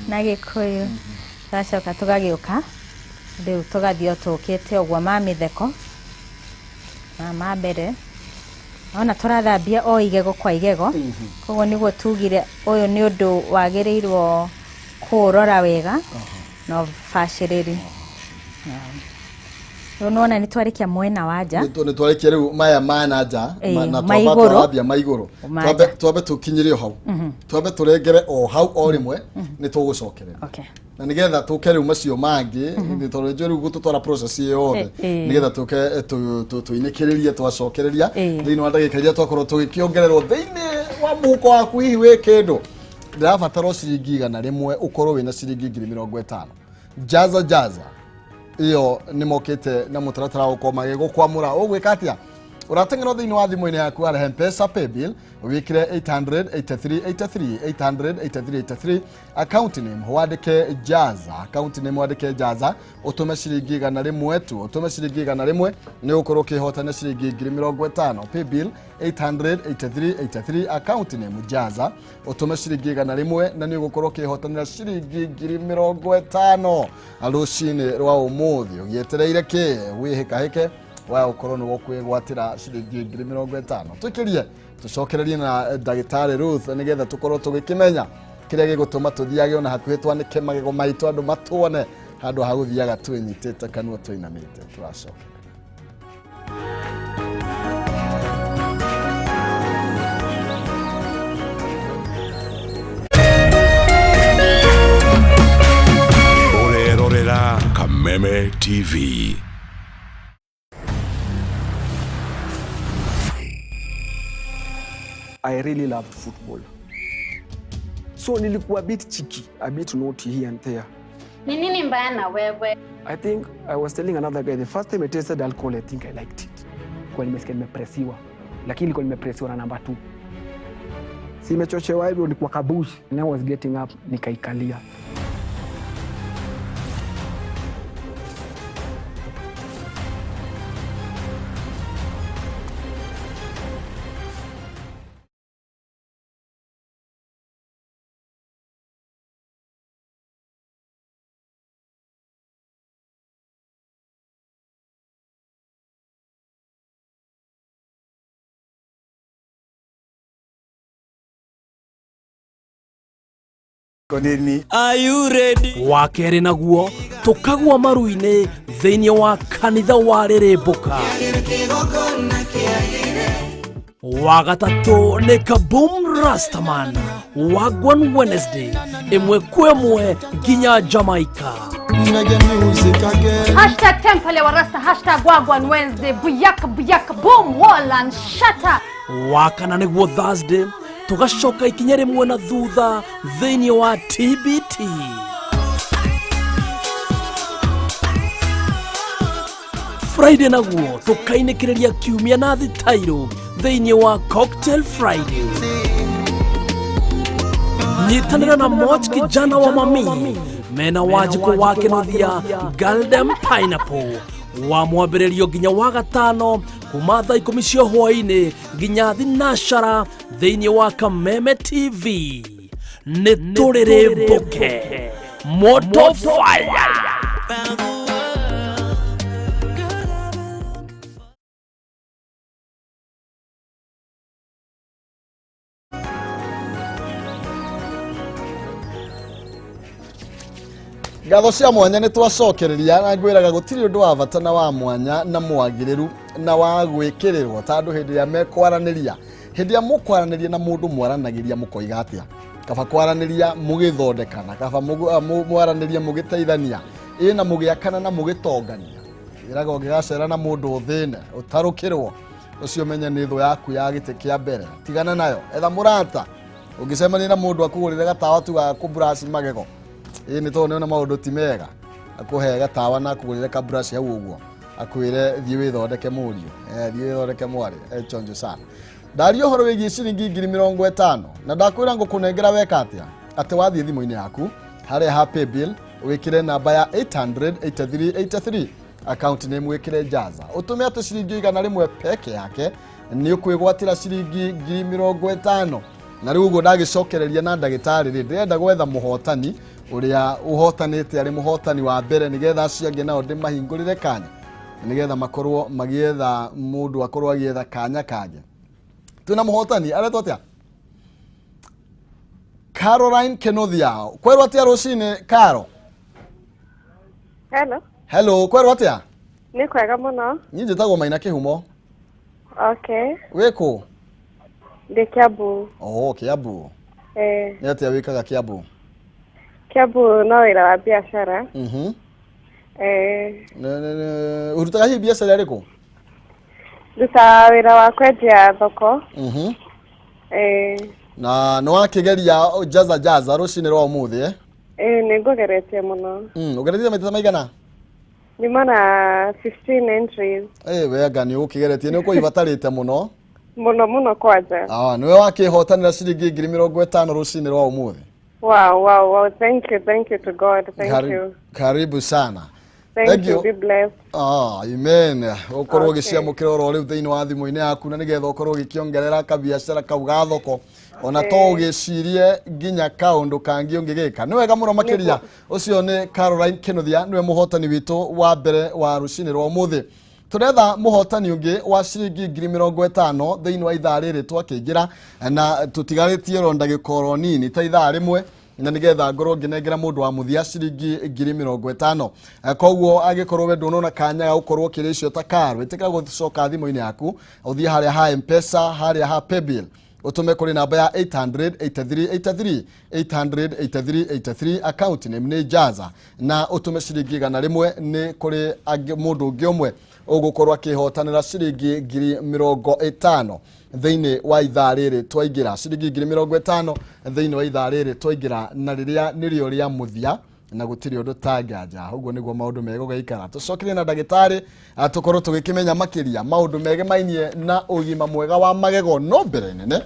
na Gĩkũyũ. Tũgacoka tũgagĩũka rĩu tũgathiĩ o tũkĩte ũguo ma mĩtheko ma ma mbere. Ona tũrathambia o igego kwa igego. Koguo nĩguo tugire ũyũ nĩ ũndũ wagĩrĩirwo kũũrora wega na ũbacĩrĩri. Rĩu nĩwona nĩ twarĩkia mwena wa nja. Nĩ twarĩkia rĩu maya ma na nja, na ma twamba igũrũ. twarambia ma igũrũ. Ma Twambe nja. twambe tũkinyĩre o hau, twambe tũrengere o hau o rĩmwe, nĩ tũgũcokereria na nĩgetha tũke rĩu macio mangĩ, nĩ tondũ njũĩ rĩu gũtũtwara process ĩyo yothe, nĩgetha tũke tũinĩkĩrĩrie twacokereria thĩinĩ wa ndagĩka iria twakorwo tũgĩkĩongererwo thĩinĩ wa mũhuko waku. Hihi wĩ kĩndũ ndĩrabatara o ciringi 100 ũkorwo wĩna ciringi 50,000. Jaza jaza ĩyo nĩ mokĩte na mũtaratara wa gũkorwo magĩgũkwamũra. Ũgwĩka atĩa? Ũrateng'erwo thĩinĩ wa thimũ-inĩ yaku arehe Mpesa paybill, wĩkĩre 883 83 883 83, account name wandĩke Jaza, account name wandĩke Jaza, ũtũme ciringi 100 tu. Ũtũme ciringi 100 nĩ ũgũkorwo ũkĩhotana ciringi 50,000. Paybill 883 83, account name Jaza, ũtũme ciringi 100 na nĩ ũgũkorwo ũkĩhotanĩra ciringi 50,000 rũcinĩ rwa ũmũthĩ. Ũgĩetereire kĩ? Wĩhĩkahĩke waya ũkorwo nĩ ũkwĩgwatĩra ciringi 50,000. Tũikĩrie tũcokererie na ndagĩtarĩ Ruth nĩgetha tũkorwo tũgĩkĩmenya kĩrĩa gĩgũtũma tũthiage ona hakuhĩ twanĩke magego maitũ andũ matuone, handũ ha gũthiaga twĩnyitĩte kanua tũinamĩte. Tũracokereria. Ũrerorera Kameme TV. I really loved football. So nilikuwa a bit cheeky, a bit naughty here and there. Ni nini mbaya na wewe? I think I was telling another guy, the first time I tasted alcohol, I think I liked it. Kwa nimesikia nimepresiwa, lakini nilikuwa nimepresiwa na namba 2. Si imechochewa hivyo ni kwa kabush. And I was getting up, nikaikalia. Wa kerĩ naguo tũkagwa maru-inĩ thĩinĩ wa kanitha wa rĩrĩmbũka. Wa gatatũ nĩ Kaboom Rastaman Wagwan Wednesday ĩmwe kwa ĩmwe nginya Jamaica. Hashtag Temple wa Rasta, hashtag Wagwan Wednesday, buyaka buyaka boom wall and shatter. Wa kana nĩguo Thursday tũgacoka ikinya rĩmwe na thutha thĩinĩ wa TBT. Friday naguo tũkainĩkĩrĩria kiumia na thitairũ thĩinĩ wa Cocktail Friday. Nyitanĩra na Moch kijana wa mami mena Wanjikũ wa Kĩnuthia Galdem Pineapple wa mwambĩrĩrio nginya wa gatano kuma thaa 10 cia hwaĩ-inĩ nginya thinacara thĩinĩ wa Kameme TV. Nĩ tũrĩrĩmbũke moto fire. Ngatho cia mwanya nĩ twacokereria na ngwĩraga gũtirĩ ũndũ wa bata na wa mwanya na mwagĩrĩru na wa gwĩkĩrĩrwo ta andũ hĩndĩ ĩrĩa mekwaranĩria. Hĩndĩ ĩrĩa mũkwaranĩria na mũndũ mwaranagĩria mũkoiga atĩa? Kaba kwaranĩria mũgĩthondekana, kaba mwaranĩria mũgĩteithania, ĩ na mũgĩakana na mũgĩtongania. Ĩraga ũngĩgacera na mũndũ ũthĩne ũtarũkĩrwo, ũcio menye nĩ thũ yaku ya gĩtĩ kĩa mbere, tigana nayo, etha mũrata. Ũngĩcemania na mũndũ akũgũrĩre gatawa tu ga kũburaci magego, ĩ nĩ tondũ nĩona maũndũ ti mega, akũhe gatawa na akũgũrĩre kaburaci hau ũguo, akwĩre thiĩ wĩthondeke mũriũ, thiĩ wĩthondeke mwarĩ, chonjo sana. Ndaria ũhoro wĩgiĩ ciringi 50,000 na ndakwĩra ngũkũnengera weka atĩa, atĩ wathiĩ thimũ-inĩ yaku harĩa ha paybill wĩkĩre namba ya 88383 account name wĩkĩre Jaza, ũtũme atĩ ciringi 100 peke yake nĩ ũkwĩgwatĩra ciringi 50,000. Na rĩu ũguo ndagĩcokereria na ndagĩtarĩ rĩ, ndĩrenda gwetha mũhotani ũrĩa ũhotanĩte arĩ mũhotani wa mbere nĩgetha acio angĩ nao ndĩmahingũrĩre kanya nĩgetha makorwo magĩetha mũndũ akorwo agĩetha kanya kangĩ. Twĩna mũhotani aretwo atĩa? Caroline Kenothia. Kwerwo atĩa rũcinĩ Caro? Hello. Hello, kwerwo atĩa? Nĩ kwega mũno. Niĩ njĩtagwo Maina Kĩhumo. Okay. Wĩ kũ? Ndĩ Kiambu. Oh, Kiambu. Eh. Nĩ atĩa wĩkaga Kiambu? Kiambu no wĩra wa biacara. Eh. Ũrutaga hihi biacara ĩrĩkũ? Ndutaga wĩra wa kwendia thoko. Eh. Na nĩ wakĩgeria Jaza Jaza rũcinĩ rwa ũmũthĩ, eh? Eh, nĩ ngũgeretie mũno. Ũgeretie maita maigana? Nyuma na 15 entries. We anga nĩ ũkĩgeretie, nĩ ũkũibatarĩte mũno. Mũno mũno kwanja. Nĩwe wakĩhotanĩra ciringi 50,000 rũcinĩ rwa ũmũthĩ. Wow, wow, wow. Thank you, thank you to God. Thank you. Karibu sana. Thank you. Be blessed. Amen. Ũkorwo ũgĩciamũkĩra oro rĩu thĩinĩ wa thimũ-inĩ yaku na nĩgetha ũkorwo ũgĩkĩongerera kabiacara kau ga thoko ona to ũgĩcirie nginya kaũndũ kangĩ ũngĩgĩka. Nĩ wega mũno makĩria. Ũcio nĩ Caroline Kenothia, nĩwe mũhotani witũ wa mbere wa rũcinĩ rwa ũmũthĩ. Tũretha mũhotani ũngĩ wa ciringi 50,000 thĩinĩ wa ithaa rĩrĩ twakĩingĩra na tũtigarĩtie oro ndagĩka oro nini ta ithaa rĩmwe na nĩgetha ngorwo ngĩnengera mũndũ wa mũthia ciringi 50,000. Koguo angĩkorwo we ndũnona kanya ga gũkorwo ũkĩrĩa icio ta Caro, ĩtĩkĩra gũcoka thimũ-inĩ yaku ũthiĩ harĩa ha M-Pesa, harĩa ha paybill, ũtũme kũrĩ namba ya 88383 88383 account name nĩ Jaza na ũtũme ciringi 100 nĩ kũrĩ mũndũ ũngĩ ũmwe ũgũkorwo akĩhotanĩra ciringi 50,000 thĩinĩ wa ithaa rĩrĩ twaingĩra, ciringi 50,000 thĩinĩ wa ithaa rĩrĩ twaingĩra, na rĩrĩa nĩrĩo rĩa mũthia na gũtirĩ ũndũ tanganja. Ũguo nĩguo maũndũ megũgĩikara. Tũcokire na ndagĩtarĩ tũkorwo tũgĩkĩmenya makĩria maũndũ megemainie na ũgima mwega wa magego. No mbere nene,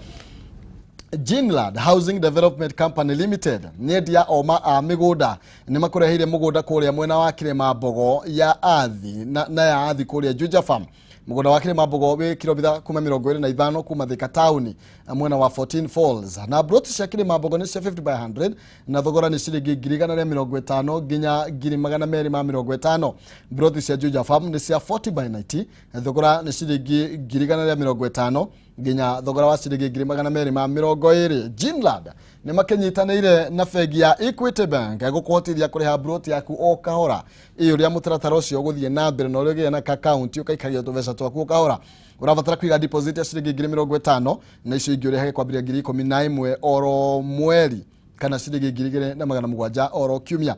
Ginland Housing Development Company Limited nĩ endia oma a mĩgũnda nĩ makũreheire mũgũnda kũrĩa mwena wa Kĩrĩma Mbogo ya Athi na ya Athi kũrĩa Juja Farm. Mũgũnda wa Kĩrĩma Mbogo wĩ kilomita kuma 25 kuma Thika taũni mwena wa 14 Falls, na broti cia Kĩrĩma Mbogo nĩ cia 50 by 100 na thogora nĩ ciringi 150,000 nginya 250,000. Broti cia Juja Farm nĩ cia 40 by 90 thogora nĩ ciringi 150,000 nginya thogora wa ciringi 220,000. Ginland nĩ makĩnyitanĩire na bengi ya Equity Bank gũkũhotithia kũrĩha broti yaku o kahora. Ĩ ũrĩa mũtaratara ũcio ũgũthiĩ na mbere na ũrĩa ũgĩe na akaunti ũkaikagia tũbeca twaku o kahora. Ũrabatara kũiga deposit ya ciringi 50,000 na icio ingĩ ũrĩhage kwambĩrĩria 11,000 oro mweri kana ciringi 2,700 oro kiumia.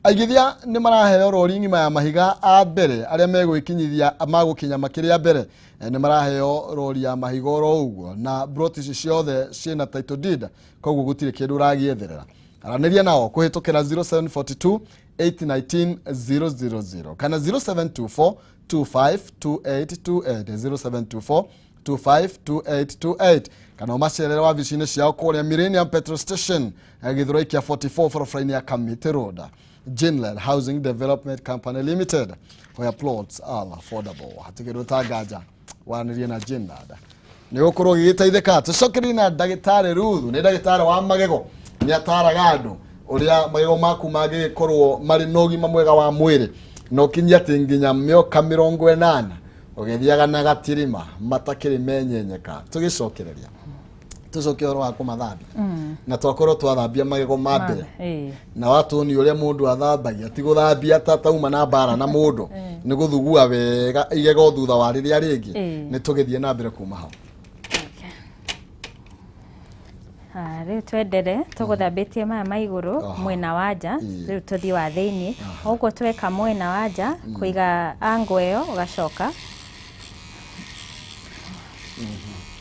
Aigithia nĩ maraheo rori ng'ima ya mahiga a mbere arĩa megwĩkinyithia magũkinya makĩria mbere nĩ maraheo rori ya mahiga oro ũguo, na broti ici ciothe ciĩna title deed, koguo gũtirĩ kĩndũ ũragĩetherera. Aranĩria nao kũhĩtũkĩra 0742 819 000 kana 0724 252828, 0724 252828, kana ũmacerere wabici-inĩ ciao kũrĩa Millennium Petrol Station, Gĩthũrai kĩa 44, barabara-inĩ ya Kamiti Road. Ginland Housing Development Company Limited, where plots are affordable. Hatikĩrwo ta nganja waranĩrie na Ginland nĩ gũkorwo gĩgĩteithĩka. Tũcokerie na ndagĩtarĩ Ruth, nĩ ndagĩtarĩ wa magego, nĩ ataraga andũ ũrĩa magego maku mangĩgĩkorwo marĩ na ũgima mwega wa mwĩrĩ na ũkinyie atĩ nginya mĩaka 80 ũgĩthiaga na gatirima matakĩrĩ menyenyeka. Tũgĩcokereria, tũcoke ũhoro wa kũmathambia, na twakorwo twathambia magego ma mbere na watuonia ũrĩa mũndũ athambagia, ti gũthambia ta tauma na mbara na mũndũ, nĩ gũthugua wega igego thutha wa rĩrĩa rĩngĩ. Nĩ tũgĩthiĩ na mbere kuma hau. Ah, rĩu twendere tũgũthambĩtie maya ma igũrũ mwena wa nja. Rĩu tũthiĩ wa thĩiniĩ. Ũguo tweka mwena wa nja, kũiga ango ĩyo, ũgacoka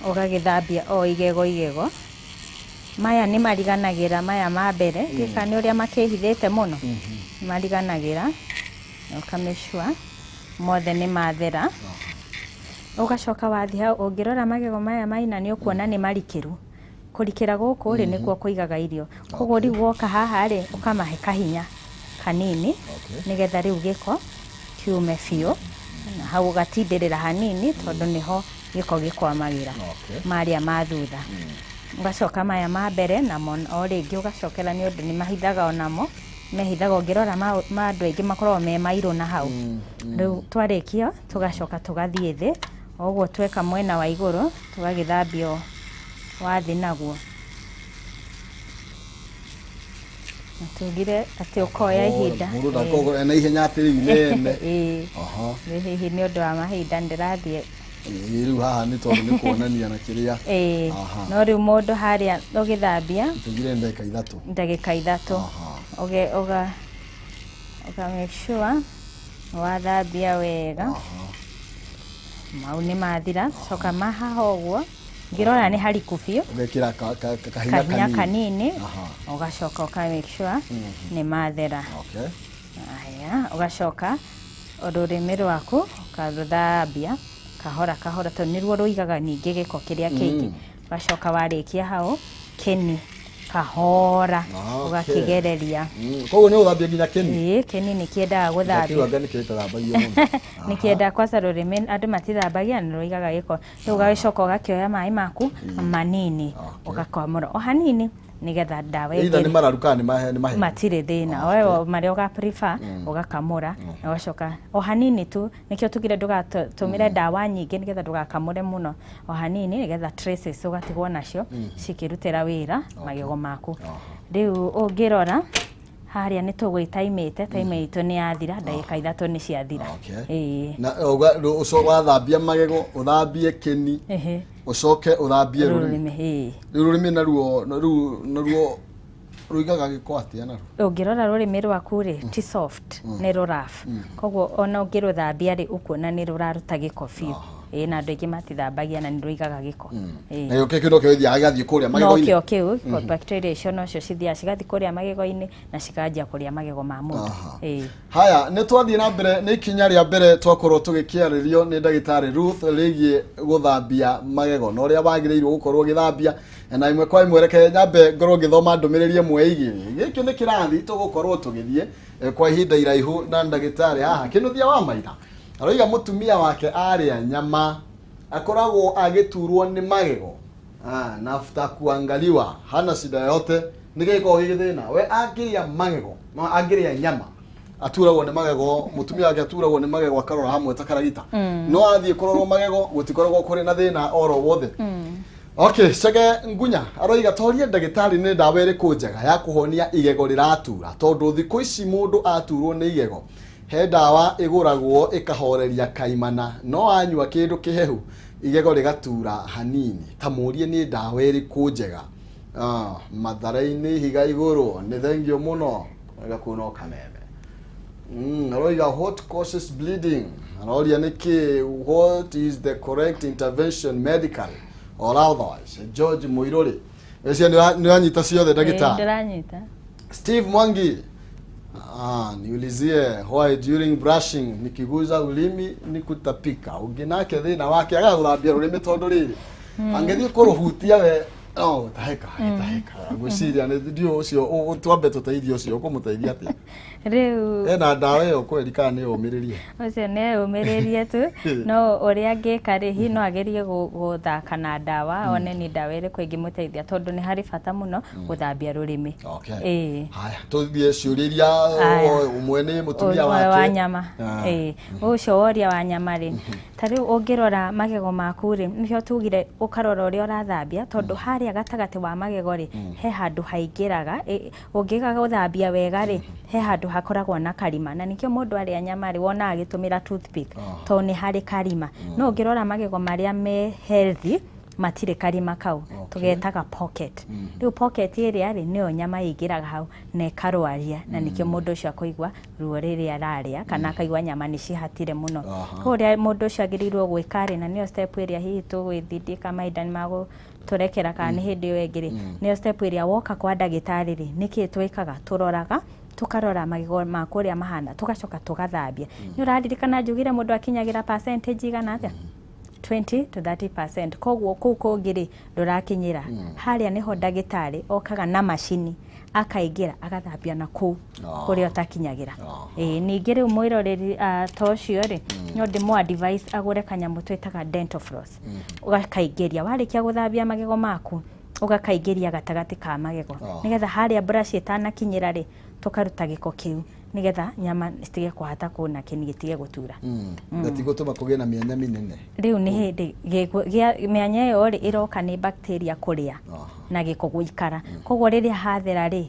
ũgagĩthambia o igego igego. Maya nĩ mariganagĩra, maya ma mbere gĩka nĩ ũrĩa makĩhithĩte mũno, mariganagĩra. Ũkamĩcua mothe nĩ mathera, ũgacoka wathiĩ hau. Ũngĩrora magego maya maina, nĩ ũkuona nĩ marikĩru. Kũrikĩra gũkũ rĩ, nĩkuo kũigaga irio. Koguo rĩu woka haha rĩ, ũkamahe kahinya kanini nĩgetha rĩu gĩko kiume biũ, na hau ũgatindĩrĩra hanini tondũ nĩho gĩko gĩkwamagĩra. Marĩa ma thutha, ũgacoka maya ma mbere namo o rĩngĩ ũgacokera, nĩ ũndũ nĩ mahithaga, onamo mehithaga. Ũngĩrora ma andũ aingĩ makoragwo me mairũ na hau. Rĩu twarĩkia, tũgacoka tũgathiĩ thĩ. O ũguo tweka mwena wa igũrũ, tũgagĩthambio wa thĩ naguo, na tugire atĩ ũkoya ihinda. Mũndũ ndakorwo ena ihenya atĩ rĩu inene. Rĩu hihi nĩ ũndũ wa mahinda ndĩrathiĩ. Rĩu haha nĩ tondũ nĩ kuonania na kĩrĩa. No rĩu mũndũ harĩa ũgĩthambia, tugire ndagĩka 3. Ndagĩka 3. Ũga make sure wathambia wega, mau nĩ mathira. Coka mahaha ũguo, ngĩrora nĩ hariku biũ. Ũgekĩra kahinya. Kahinya kanini. Ũgacoka ũka make sure nĩ mathera. Aya, ũgacoka rũrĩmĩ rwaku ũkarũthambia kahora kahora, tondũ nĩruo rũigaga ningĩ gĩko kĩrĩa kĩingĩ. Ũgacoka warĩkia hau, kĩni kahora ũgakĩgereria. Koguo nĩ ũthambia nginya kĩni? Ĩĩ, kĩni nĩ kĩendaga gũthambio. Ndakiuga nĩ kĩtathambagio mũno. Nĩ kĩenda kwaca rũrĩmĩ andũ matithambagia na rũigaga gĩko. Rĩu ũgagĩcoka ũgakĩoya maĩ maku manini, ũgakamũra o hanini nĩgetha ndawa Either nĩ ĩngĩre. mararu kana nĩ nĩ mahehu. Matirĩ thĩna, we marĩa ũga prefer, ũgakamũra na ũgacoka o hanini tu. Nĩkĩo tugire ndũgatũmĩre ndawa nyingĩ, nĩgetha ndũgakamũre mũno, o hanini nĩgetha traces ũgatigwo nacio cikĩrutĩra wĩra magego maku. Rĩu ũngĩrora harĩa nĩ tũgwĩtaimĩte, time itũ nĩ yathira, ndagĩka 3 nĩ ciathira. Ĩĩ. Na wathambia magego, ũthambie kĩni, ũcoke ũthambie rũrĩmĩ. Rũrĩmĩ, ĩĩ. Rĩu rũrĩmĩ naruo naruo rũigaga gĩko atĩa naruo? Ũngĩrora rũrĩmĩ rwaku rĩ, ti soft, nĩ rũrough. Koguo ona ũngĩrũthambia rĩ, ũkuona nĩ rũraruta gĩko biũ. Ĩĩ, na andũ aingĩ matithambagia na nĩ rũigaga gĩko. Ĩĩ. Na gĩko kĩu nokĩo gĩthiaga gĩgathiĩ kũrĩa no magego-inĩ. Kĩo kĩu bacteria icio nocio cithiaga cigathiĩ kũrĩa magego-inĩ na cikanjia kũrĩa magego ma mũndũ. Ĩĩ. Haya, nĩ twathiĩ na mbere nĩ ikinya rĩa mbere twakorwo tũgĩkĩarĩrio nĩ ndagĩtarĩ Ruth rĩgiĩ gũthambia magego na ũrĩa wagĩrĩirwo gũkorwo ũgĩthambia na ĩmwe kwa ĩmwe. Reke nyambe ngorwo ngĩthoma ndũmĩrĩri ĩmwe igĩrĩ. Gĩkĩ nĩ kĩrathi tũgũkorwo tũgĩthiĩ kwa ihinda iraihu na ndagĩtarĩ haha. Kĩnuthia wa Maitha aroiga mũtumia wake arĩa nyama akoragwo agĩturwo nĩ magego. Ah, na after kuangaliwa hana shida yote. Nĩ gĩkoragwo gĩ thĩna we angĩrĩa magego no angĩrĩa nyama aturagwo nĩ magego, mũtumia wake aturagwo nĩ magego akarora hamwe ta karagita, no athiĩ kũrorwo magego gũtikoragwo kũrĩ na thĩna oro wothe. Okay, Chege Ngunya aroiga torie ndagĩtarĩ nĩ ndawa ĩrĩkũ njega ya kũhonia igego rĩratura, tondũ thikũ ici mũndũ aturwo nĩ igego he ndawa ĩgũragwo ĩkahoreria kaimana, no anyua kĩndũ kĩhehu igego rĩgatura hanini. Ta mũrie nĩ ndawa ĩrĩkũ njega. Ah, Mathare-inĩ ihiga igũrũ nĩ thengio mũno. Aroiga kũu no kameme. Aroiga what causes bleeding? Aroria nĩkĩ, what is the correct intervention medically or otherwise? George Muiruri. Eci nĩ ũranyita ciothe, ndagĩtarĩ? Ndĩranyita. Steve Mwangi, niulizie why during brushing nikiguza ulimi ni kutapika. Ũngĩ nake thĩna wake agaga gũthambia rũrĩmĩ tondũ rĩrĩ angĩthiĩ kũrũhutia we no gũtahĩka gĩtahĩka. Ngwĩciria nĩ ndiũ ũcio twambe tũteithie ũcio, ũkũmũteithia atĩa? Rĩu Ena ndawa ĩyo kweri kana nĩ ũmĩrĩrie? Ũcio nĩ ũmĩrĩrie tu, no ũrĩa angĩka rĩ, hihi no agerie gũthaka na ndawa, one nĩ ndawa ĩrĩkũ ĩngĩmũteithia, tondũ nĩ harĩ bata mũno gũthambia rũrĩmĩ. Okay. Haya, tũthiĩ ciũria iria. Aya. Ũmwe nĩ mũtumia Ũmwe wake wa nyama. Ĩĩ, ũcio woria wa nyama rĩ, ta rĩu ũngĩrora magego maku rĩ, nĩkĩo tugire ũkarora ũrĩa ũrathambia, tondũ harĩa gatagatĩ wa magego rĩ, he handũ haingĩraga. Ũngĩaga gũthambia wega rĩ, he handũ hakoragwo na karima, na nĩkĩo mũndũ arĩa nyama rĩ, wonaga agĩtũmĩra toothpick, tondũ nĩ harĩ karima. No ũngĩrora magego marĩa me healthy matirĩ karima kau. Tũgetaga pocket. Rĩu pocket ĩrĩa rĩ, nĩyo nyama ĩingĩraga hau na ĩkarwaria, na nĩkĩo mũndũ ũcio akũigua ruo rĩrĩa ararĩa, kana akaigua nyama nĩ cihatire mũno. Koguo ũrĩa mũndũ ũcio agĩrĩirwo gwĩka rĩ, na nĩyo step ĩrĩa hihi tũgwĩthindĩka mahinda nĩ magũtũrekera kana nĩ hĩndĩ ĩyo ĩngĩ rĩ, nĩyo step ĩrĩa woka kwa ndagĩtarĩ rĩ, nĩkĩ twĩkaga? Tũroraga, tũkarora magego maku ũrĩa mahana, tũgacoka tũgathambia. Nĩ ũraririkana njugire mũndũ akinyagĩra percentage igana atĩa? 20 to 30%. Koguo kũu kũngĩ rĩ, ndũrakinyĩra. Harĩa nĩho ndagĩtarĩ okaga na macini, akaingĩra agathambia na kũu kũrĩa ũtakinyagĩra. Ĩĩ, ningĩ rĩu mwĩroreri ta ũcio rĩ, no ndĩmũ advise agũre kanyamũ twĩtaga dental floss, ũgakaingĩria warĩkia gũthambia magego maku, ũgakaingĩria gatagatĩ ka magego, nĩgetha harĩa brush ĩtanakinyĩra rĩ, tũkaruta gĩko kĩu, nĩgetha nyama citige kũhata kũu na kĩni gĩtige gũtura. Gatigũtũma kũgĩe na mĩanya mĩnene. Rĩu nĩ hĩndĩ mĩanya ĩyo rĩ, ĩroka nĩ bacteria kũrĩa na gĩko gũikara. Koguo rĩrĩa hathera rĩ,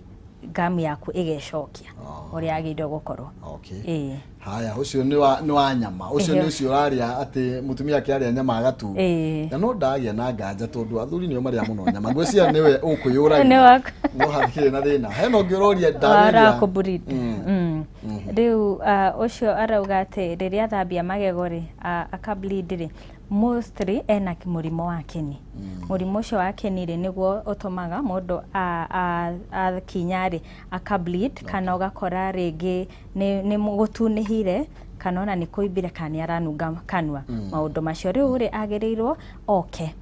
ngamu yaku ĩgecokia ũrĩa yagĩrĩirwo gũkorwo. Okay. Haya, ũcio nĩ wa nyama ũcio. Nĩ ũcio ũrarĩa atĩ mũtumia akĩarĩa nyama agatura. Na no ndagĩa na nganja, tondũ athuri nĩo marĩa mũno nyama, ngwĩciria nĩwe ũkwĩyũragia. Nĩ No hatikĩrĩ na thĩna. Hena ũngĩ ũroria ndawa Wara ĩrĩa kũbleed. Rĩu ũcio arauga atĩ rĩrĩa athambia magego rĩ, aka bleed rĩ, mostly ena mũrimũ wa kĩni. Mũrimũ ũcio wa kĩni rĩ, nĩguo ũtũmaga mũndũ akinya rĩ, aka bleed, kana ũgakora rĩngĩ nĩ gũtunĩhire, kana ona nĩ kũimbire, kana nĩ aranunga kanua. Maũndũ macio rĩu rĩ, agĩrĩirwo oke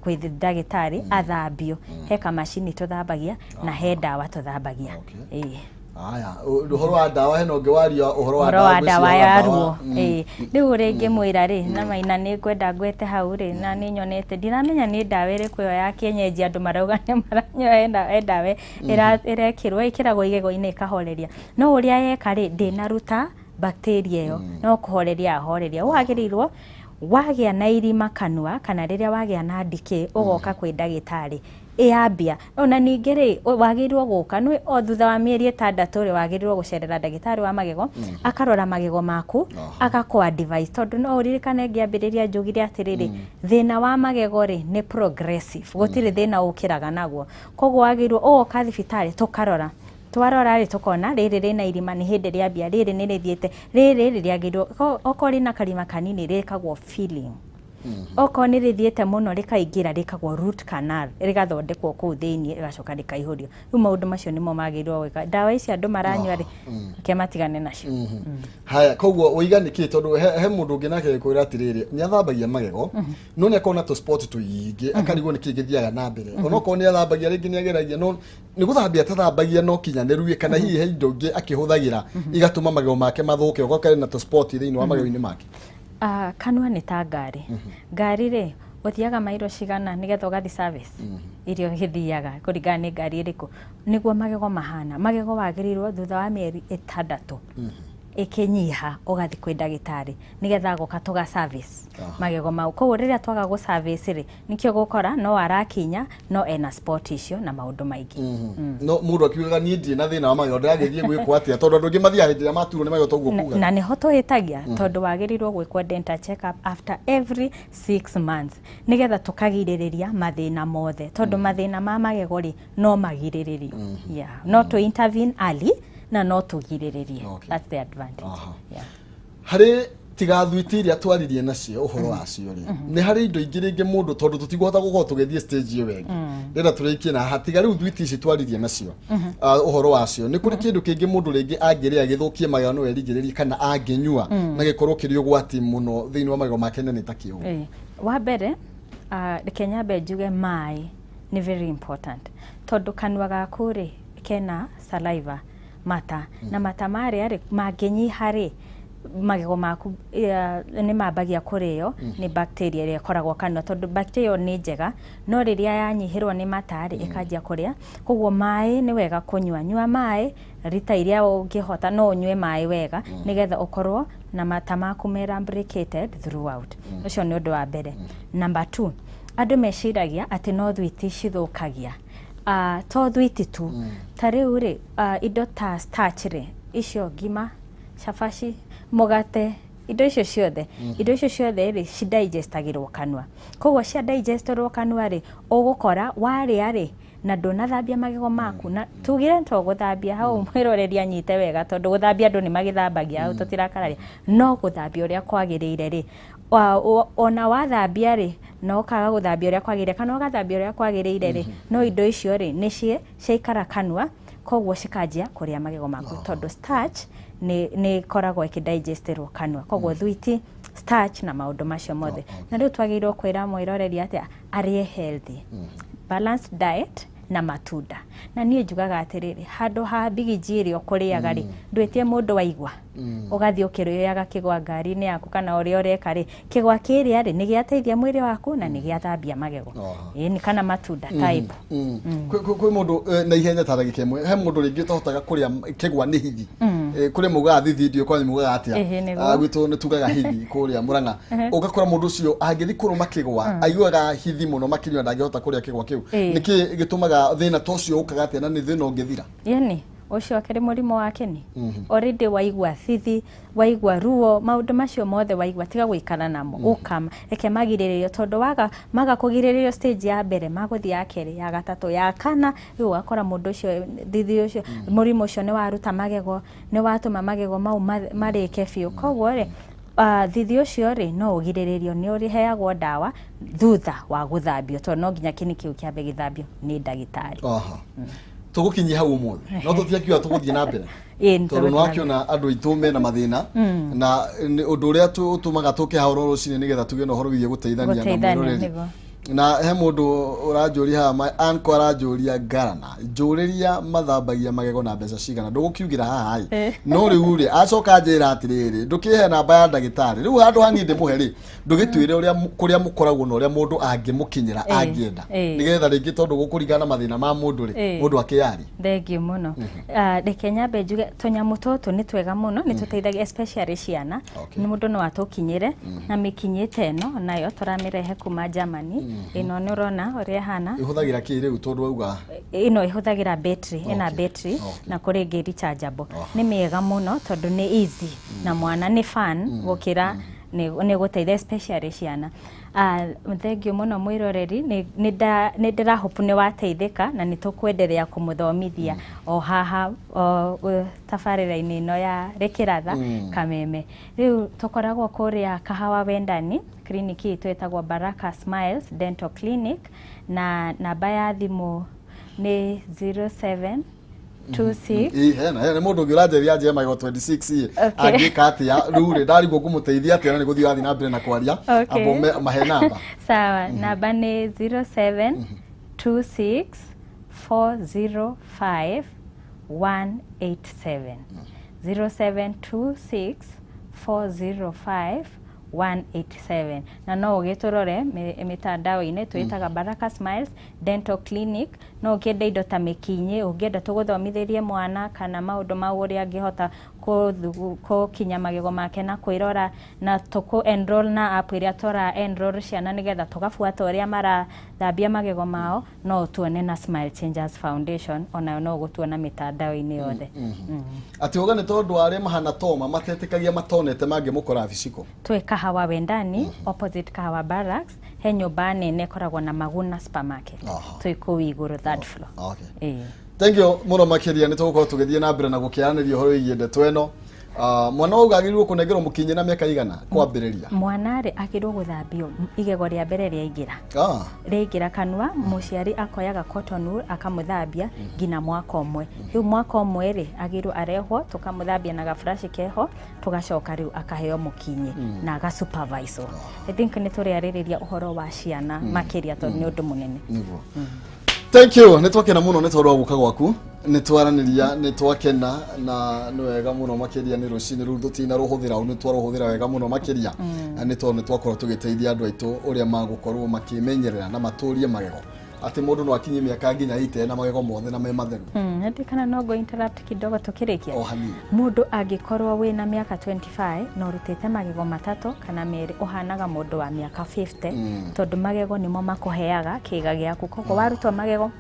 kwĩ ndagĩtarĩ athambio. He kamacini tũthambagia na he ndawa tũthambagia. Ĩĩ. Haya, ũhoro wa ndawa, hena ũngĩ waria ũhoro wa Ũhoro wa ngwĩciria ndawa ya ruo. Ĩĩ. Rĩu ũrĩa ingĩmwĩra rĩ, na Maina nĩ ngwenda ngwete hau rĩ, na nĩ nyonete, ndiramenya nĩ ndawa ĩrĩkũ ĩyo ya kienyeji andũ marauga nĩ maranyua. He ndawa ĩrekĩrwo, ĩkĩragwo igego-inĩ ĩkahoreria, no ũrĩa yeka rĩ, ndĩnaruta bacteria ĩyo, no kũhoreria ahoreria. Wagĩrĩirwo wagĩa na irima kanua kana rĩrĩa wagĩa na ndikĩ, ũgoka kwĩ ndagĩtarĩ ĩyambia. Ona ningĩ rĩ, wagĩrĩirwo gũka nĩ o thutha wa mĩeri 6 rĩ, wagĩrĩirwo gũcerera ndagĩtarĩ wa magego, akarora magego maku, agakũ advise, tondũ no ũririkane ngĩambĩrĩria njugire atĩrĩrĩ, thĩna wa magego rĩ, nĩ progressive, gũtirĩ thĩna ũkĩraga naguo. Koguo wagĩrĩirwo ũgoka thibitarĩ, tũkarora, twarora rĩ, tũkona rĩrĩ rĩna irima nĩ hĩndĩ rĩambia, rĩrĩ nĩ rĩthiĩte, rĩrĩ rĩrĩagĩrĩirwo okorwo rĩna karima kanini rĩkagwo filling, okorwo nĩ rĩthiĩte mũno rĩkaingĩra rĩkagwo root canal, rĩgathondekwo kũu thĩiniĩ, rĩgacoka rĩkaihũrio. Rĩu maũndũ macio nĩmo magĩrĩirwo gwĩka. Ndawa ici andũ maranyua rĩ, reke matigane nacio. Haya, koguo ũiga nĩkĩ? Tondũ he mũndũ ũngĩ nake kwĩra atĩrĩrĩ, nĩ athambagia magego no nĩ akorwo na tũ spot tũingĩ, akarigwo nĩkĩ gĩthiaga na mbere, onokorwo nĩ athambagia rĩngĩ, nĩ ageragia, no nĩ gũthambia atathambagia no kinyanĩru, kana hihi he indo ingĩ akĩhũthagĩra igatũma magego make mathũke, okorwo karĩ na tũ spot thĩinĩ wa magego-inĩ make? Kanua nĩ ta ngari. Ngari rĩ, ũthiaga mairo cigana nĩgetha ũgathi service? Irio gĩthiaga kũringana nĩ ngari ĩrĩkũ. Nĩguo magego mahana. Magego wagĩrĩirwo thutha wa mĩeri 6 ĩkĩnyiha ũgathi kwĩ ndagĩtarĩ, nĩgetha agoka tũga service magego mau. Koguo rĩrĩa twaga gũ service rĩ, nĩkĩo gũkora no arakinya no ena spot icio na maũndũ maingĩ. No mũndũ akiugaga niĩ ndirĩ na thĩna wa magego, ndĩragĩthiĩ gwĩkwo atĩa? Tondũ andũ aingĩ mathiaga hĩndĩ ĩrĩa maturwo nĩ magego, toguo kuga. Na nĩho tũhĩtagia, tondũ wagĩrĩirwo gwĩkwo dental check up after every 6 months, nĩgetha tũkagirĩrĩria mathĩna mothe, tondũ mathĩna ma magego rĩ, no magirĩrĩrio. Yeah. No tũ intervene early na no tũgirĩrĩrie. That's the advantage. Yeah. Harĩ Tiga thwiti iria twaririe nacio ũhoro wacio rĩ, nĩ harĩ indo ingĩ rĩngĩ mũndũ, tondũ tũtikũhota gũkorwo tũgĩthiĩ stage ĩyo ĩngĩ, ndĩrenda tũrĩkie na haha. Tiga rĩu thwiti ici twaririe nacio ũhoro wacio, nĩ kũrĩ kĩndũ kĩngĩ mũndũ rĩngĩ angĩrĩa gĩthũkie magego no erigĩrĩrie, kana angĩnyua na gĩkorwo kĩrĩ ũgwati mũno thĩinĩ wa magego make, na nĩ ta kĩũ? Wa mbere, reke nyambe njuge maĩ nĩ very important, tondũ kanua gaku rĩ kena saliva, mata, na mata marĩa rĩ mangĩnyiha rĩ, magego maku nĩ mambagia kũrĩo nĩ bacteria ĩrĩa ĩkoragwo kanua, tondũ bacteria ĩyo nĩ njega, no rĩrĩa yanyihĩrwo nĩ mata rĩ, ĩkanjia kũrĩa. Koguo maĩ nĩ wega kũnyua, nyua maĩ rita iria ũngĩhota, no ũnyue maĩ wega nĩgetha ũkorwo na mata maku me lubricated throughout. Ũcio nĩ ũndũ wa mbere. Number two, andũ meciragia atĩ no thwiti cithũkagia. To thwiti tu. Ta rĩu rĩ, indo ta starch rĩ, icio ngima, cabaci, mũgate, indo icio ciothe rĩ cidigestagĩrwo kanua. Koguo cia digesterwo kanua rĩ, ũgũkora warĩa rĩ na ndũnathambia magego maku, na tugire to gũthambia hau, mwĩroreri anyite wega, tondũ gũthambia andũ nĩ magĩthambagia hau, tũtirakararia, no gũthambia ũrĩa kwagĩrĩire rĩ, ona wathambia rĩ na ũkaga gũthambia ũrĩa kwagĩrĩire, kana ũgathambia ũrĩa kwagĩrĩire rĩ, no indo icio rĩ nĩ ciaikara kanua, koguo cikanjia kũrĩa magego maku, tondũ starch nĩ ĩkoragwo ĩkĩdigesterwo kanua. Koguo thwiti, starch na maũndũ macio mothe. Na rĩu twagĩrĩirwo kwĩra mwĩroreri atĩa? Arĩe healthy balanced diet na matunda. Na niĩ njugaga atĩrĩrĩ, handũ ha bigiji ĩrĩa ũkũrĩaga rĩ, ndwĩtie mũndũ waigua ũgathiĩ ũkĩrĩaga kĩgwa ngari-inĩ yaku kana ũrĩa ũreka rĩ, kĩgwa kĩrĩa rĩ nĩ gĩateithia mwĩrĩ waku na nĩ gĩathambia magego. Ĩni, kana matunda type. Kwĩ mũndũ, na ihenya ta ndagĩka 1, he mũndũ rĩngĩ ũtahotaga kũrĩa kĩgwa nĩ hithi. Kũrĩ maugaga thithi, ndiũ kwanyu mugaga atĩa? Ĩhĩ, nĩguo. Gwitũ nĩ tugaga hithi kũrĩa Mũrang'a. Ũgakora mũndũ ũcio angĩthiĩ kũrũma kĩgwa aiguaga hithi mũno makĩria, ndangĩhota kũrĩa kĩgwa kĩu. Nĩkĩ gĩtũmaga thĩna ta ũcio ũkaga atĩa, na nĩ thĩna ũngĩthira? Yani ũcio akĩrĩ mũrimũ wa kĩni. Already waigua thithi, waigua ruo, maũndũ macio mothe waigua, tiga gũikara namo, ũkama reke magirĩrĩrio, tondũ waga maga kũgirĩrĩrio stage ya mbere, magũthiĩ ya kerĩ, ya gatatũ, ya kana, rĩu ũgakora mũndũ ũcio thithi ũcio, mũrimũ ũcio nĩ waruta magego, nĩ watũma magego mau marĩke biũ. Koguo rĩ, thithi ũcio rĩ no ũgirĩrĩrio nĩ ũrĩheagwo ndawa thutha wa gũthambio, tondũ no nginya kĩni kĩu kĩambe gĩthambio nĩ ndagĩtarĩ. Aha. Tũgũkinyia hau ũmũthĩ, no tũtiakiuga tũgũthiĩ na mbere, Ĩĩ, nĩ tondũ nĩ tũgũthiĩ na wakĩona andũ aitũ mena mathĩna, na nĩ ũndũ ũrĩa ũtũmaga tũke haha oro rũcinĩ nĩgetha tũgĩe na ũhoro wĩgiĩ gũteithania na Gũteithania, mwĩroreri. Nĩguo. Na he mũndũ ũranjũria haha, my uncle aranjũria ngarana njũrĩria mathambagia magego na mbeca cigana. Ndũgũkiugĩra haha ĩ, no rĩu rĩ acoka njĩra atĩrĩrĩ, ndũkĩhe namba ya ndagĩtarĩ rĩu handũ ha niĩ ndĩmũhe rĩ, ndũgĩtwĩre ũrĩa kũrĩa mũkoragwo na ũrĩa mũndũ angĩmũkinyĩra angĩenda, nĩgetha rĩngĩ, tondũ gũkũringana na mathĩna ma mũndũ rĩ, mũndũ akĩyaria. Thengiũ mũno. Reke nyambe njuge tũnyamũ tũtũ nĩ twega mũno, nĩ tũteithagia especially ciana. Nĩ mũndũ no atũkinyĩre na mĩkinyĩ ta ĩno, nayo tũramĩrehe kuma Germany. Ĩno nĩ ũrona ũrĩa ĩhana. Ĩhũthagĩra kĩ rĩu, tondũ wauga? Ĩno ĩhũthagĩra battery, ĩna battery na kũrĩ ĩngĩ rechargeable. Nĩ mĩega mũno tondũ nĩ easy na mwana nĩ fun gũkĩra nĩ gũteithia especially ciana. Thengiũ mũno mwĩroreri, nĩ ndĩrahope nĩ wateithĩka, na nĩ tũkwenderea kũmũthomithia o haha o tabarĩra-inĩ ĩno ya Rĩkĩratha Kameme. Rĩu tũkoragwo kũrĩa Kahawa Wendani, clinic itũ ĩtagwo Baraka Smiles Dental Clinic, na namba ya thimũ nĩ 0726 Ĩ, hena mũndũ ũngĩ ũranjĩria anjĩre magego 26 ĩ, angĩka atĩa rĩu rĩ, ndarigwo ngũmũteithia atĩa, na nĩ gũthiĩ athiĩ na mbere na kwaria. Amba mahe namba. Sawa, namba nĩ 0726 405 187, 0726 405 187. Na no ũgĩtũrore mĩtandao-inĩ, twĩtaga Baraka Smiles Dental Clinic. No ũkĩenda indo ta mĩkinyĩ, ũngĩenda tũgũthomithĩrie mwana kana maũndũ mau ũrĩa angĩhota gũkinya magego make na kwĩrora, na tũkũ enroll na app ĩrĩa tũra enroll ciana nĩgetha tũgabuata ũrĩa marathambia magego mao, no ũtuone na Smile Changers Foundation, onayo no ũgũtuona mĩtandao-inĩ yothe. Atĩ uga nĩ tondũ arĩa mahana toma matetĩkagia matonete mangĩmũkora Abiciko? Twĩ Kahawa Wendani, opposite Kahawa Barracks, he nyũmba nene ĩkoragwo na Maguna Supermarket. Twĩ kũu igũrũ, third floor. Ĩĩ. Thank you mũno makĩria. Nĩ tũgũkorwo tũgĩthiĩ na mbere na gũkĩaranĩria ũhoro wĩgiĩ ndeto ĩno. Ah, mwana wauga agĩrĩirwo kũnengerwo mũkinyĩ na mĩaka igana kwambĩrĩria? Mwana rĩ, agĩrĩirwo gũthambio igego rĩa mbere rĩaingĩra. Rĩaingĩra kanua, mũciari akoyaga cotton wool akamũthambia nginya mwaka ũmwe. Rĩu mwaka ũmwe rĩ, agĩrĩirwo arehwo tũkamũthambia na gaburaci keho, tũgacoka rĩu akaheo mũkinyĩ na agasuperviswo. I think nĩ tũrĩarĩrĩria ũhoro wa ciana makĩria tondũ nĩ ũndũ mũnene. Nĩguo. Thank you, nĩ twakena mũno nĩ tondũ wa gũka gwaku, nĩ twaranĩria, nĩ twakena na nĩ wega mũno makĩria. Nĩ rũcinĩ rũu tũtina rũhũthĩra, nĩ twarũhũthĩra wega mũno makĩria na nĩ tondũ nĩ twakorwo tũgĩteithia andũ aitũ ũrĩa magũkorwo makĩmenyerera na matũrie magego, atĩ mũndũ no akinyie mĩaka nginya ite na magego mothe na me matheru. Ndirikana no ngũ interrupt kidogo tukĩrĩkia. O hanini. Mũndũ angĩkorwo wĩna mĩaka 25 na ũrutĩte magego 3 kana 2, ũhanaga mũndũ wa mĩaka 50, tondũ magego nĩmo makũheaga kĩga gĩaku. Koguo warutwo magego,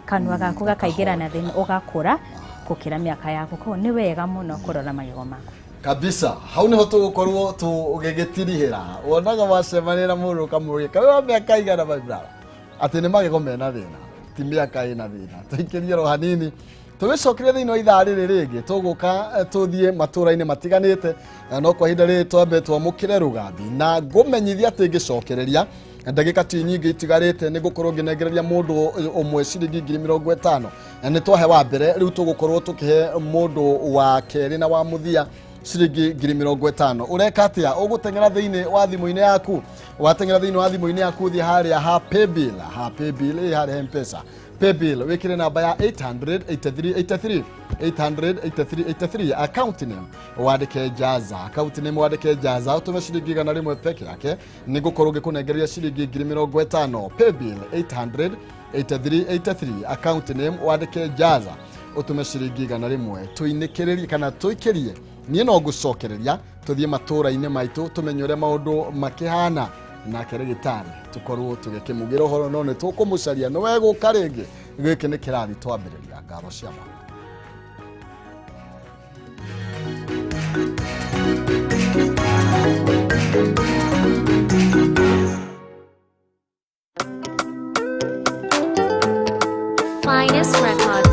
kanua gaku gakaingĩra na thĩinĩ, ũgakũra gũkĩra mĩaka yaku. Koguo nĩ wega mũno kũrora magego maku. Kabisa, hau niho tũgũkorwo tũgĩgĩtirihĩra. Wonaga wacemania na mũndũ ũkamũria, "Kaĩ wa mĩaka igana, my brother?" Atĩ nĩ magego mena thĩna, ti mĩaka ĩna thĩna. Tũikĩrie ro hanini, tũgĩcokeria thĩinĩ wa ithaa rĩrĩ rĩngĩ tũgũka, tũthiĩ matũra-inĩ matiganĩte. No kwa ihinda rĩrĩ twambe twamũkĩre rũgambi na ngũmenyithia atĩ ngĩcokereria ndagĩka ti nyingĩ itigarĩte nĩ ngũkorwo ngĩnengereria mũndũ ũmwe ciringi 50,000. Na nĩ twahe wa mbere, rĩu tũgũkorwo tũkĩhe mũndũ wa kerĩ na wa mũthia ciringi 50,000. Ũreka atĩa? Ũgũteng'era thĩinĩ wa thimũ-inĩ yaku. Wateng'era thĩinĩ wa thimũ-inĩ yaku, ũthiĩ harĩa ha paybill, ha paybill ĩ harĩa M-Pesa paybill, wĩkĩre namba ya 88383, 88383, account name wandĩke Jaza, account name wandĩke Jaza, ũtũme ciringi 100 peke yake, nĩ ngũkorwo ngĩkũnengereria ciringi 50,000. Paybill 88383, account name wandĩke Jaza, ũtũme ciringi 100, tũinĩkĩrĩrie kana tũikĩrie. Niĩ no ngũcokereria tũthiĩ matũũra-inĩ maitũ tũmenye ũrĩa maũndũ makĩhana, nake rĩgĩtarĩ tũkorwo tũgĩkĩmugĩra ũhoro, no nĩ tũkũmũcaria nĩ wegũka rĩngĩ. Gĩkĩ nĩ kĩrathi twambĩrĩria. Ngatho cia ma. Finest Records.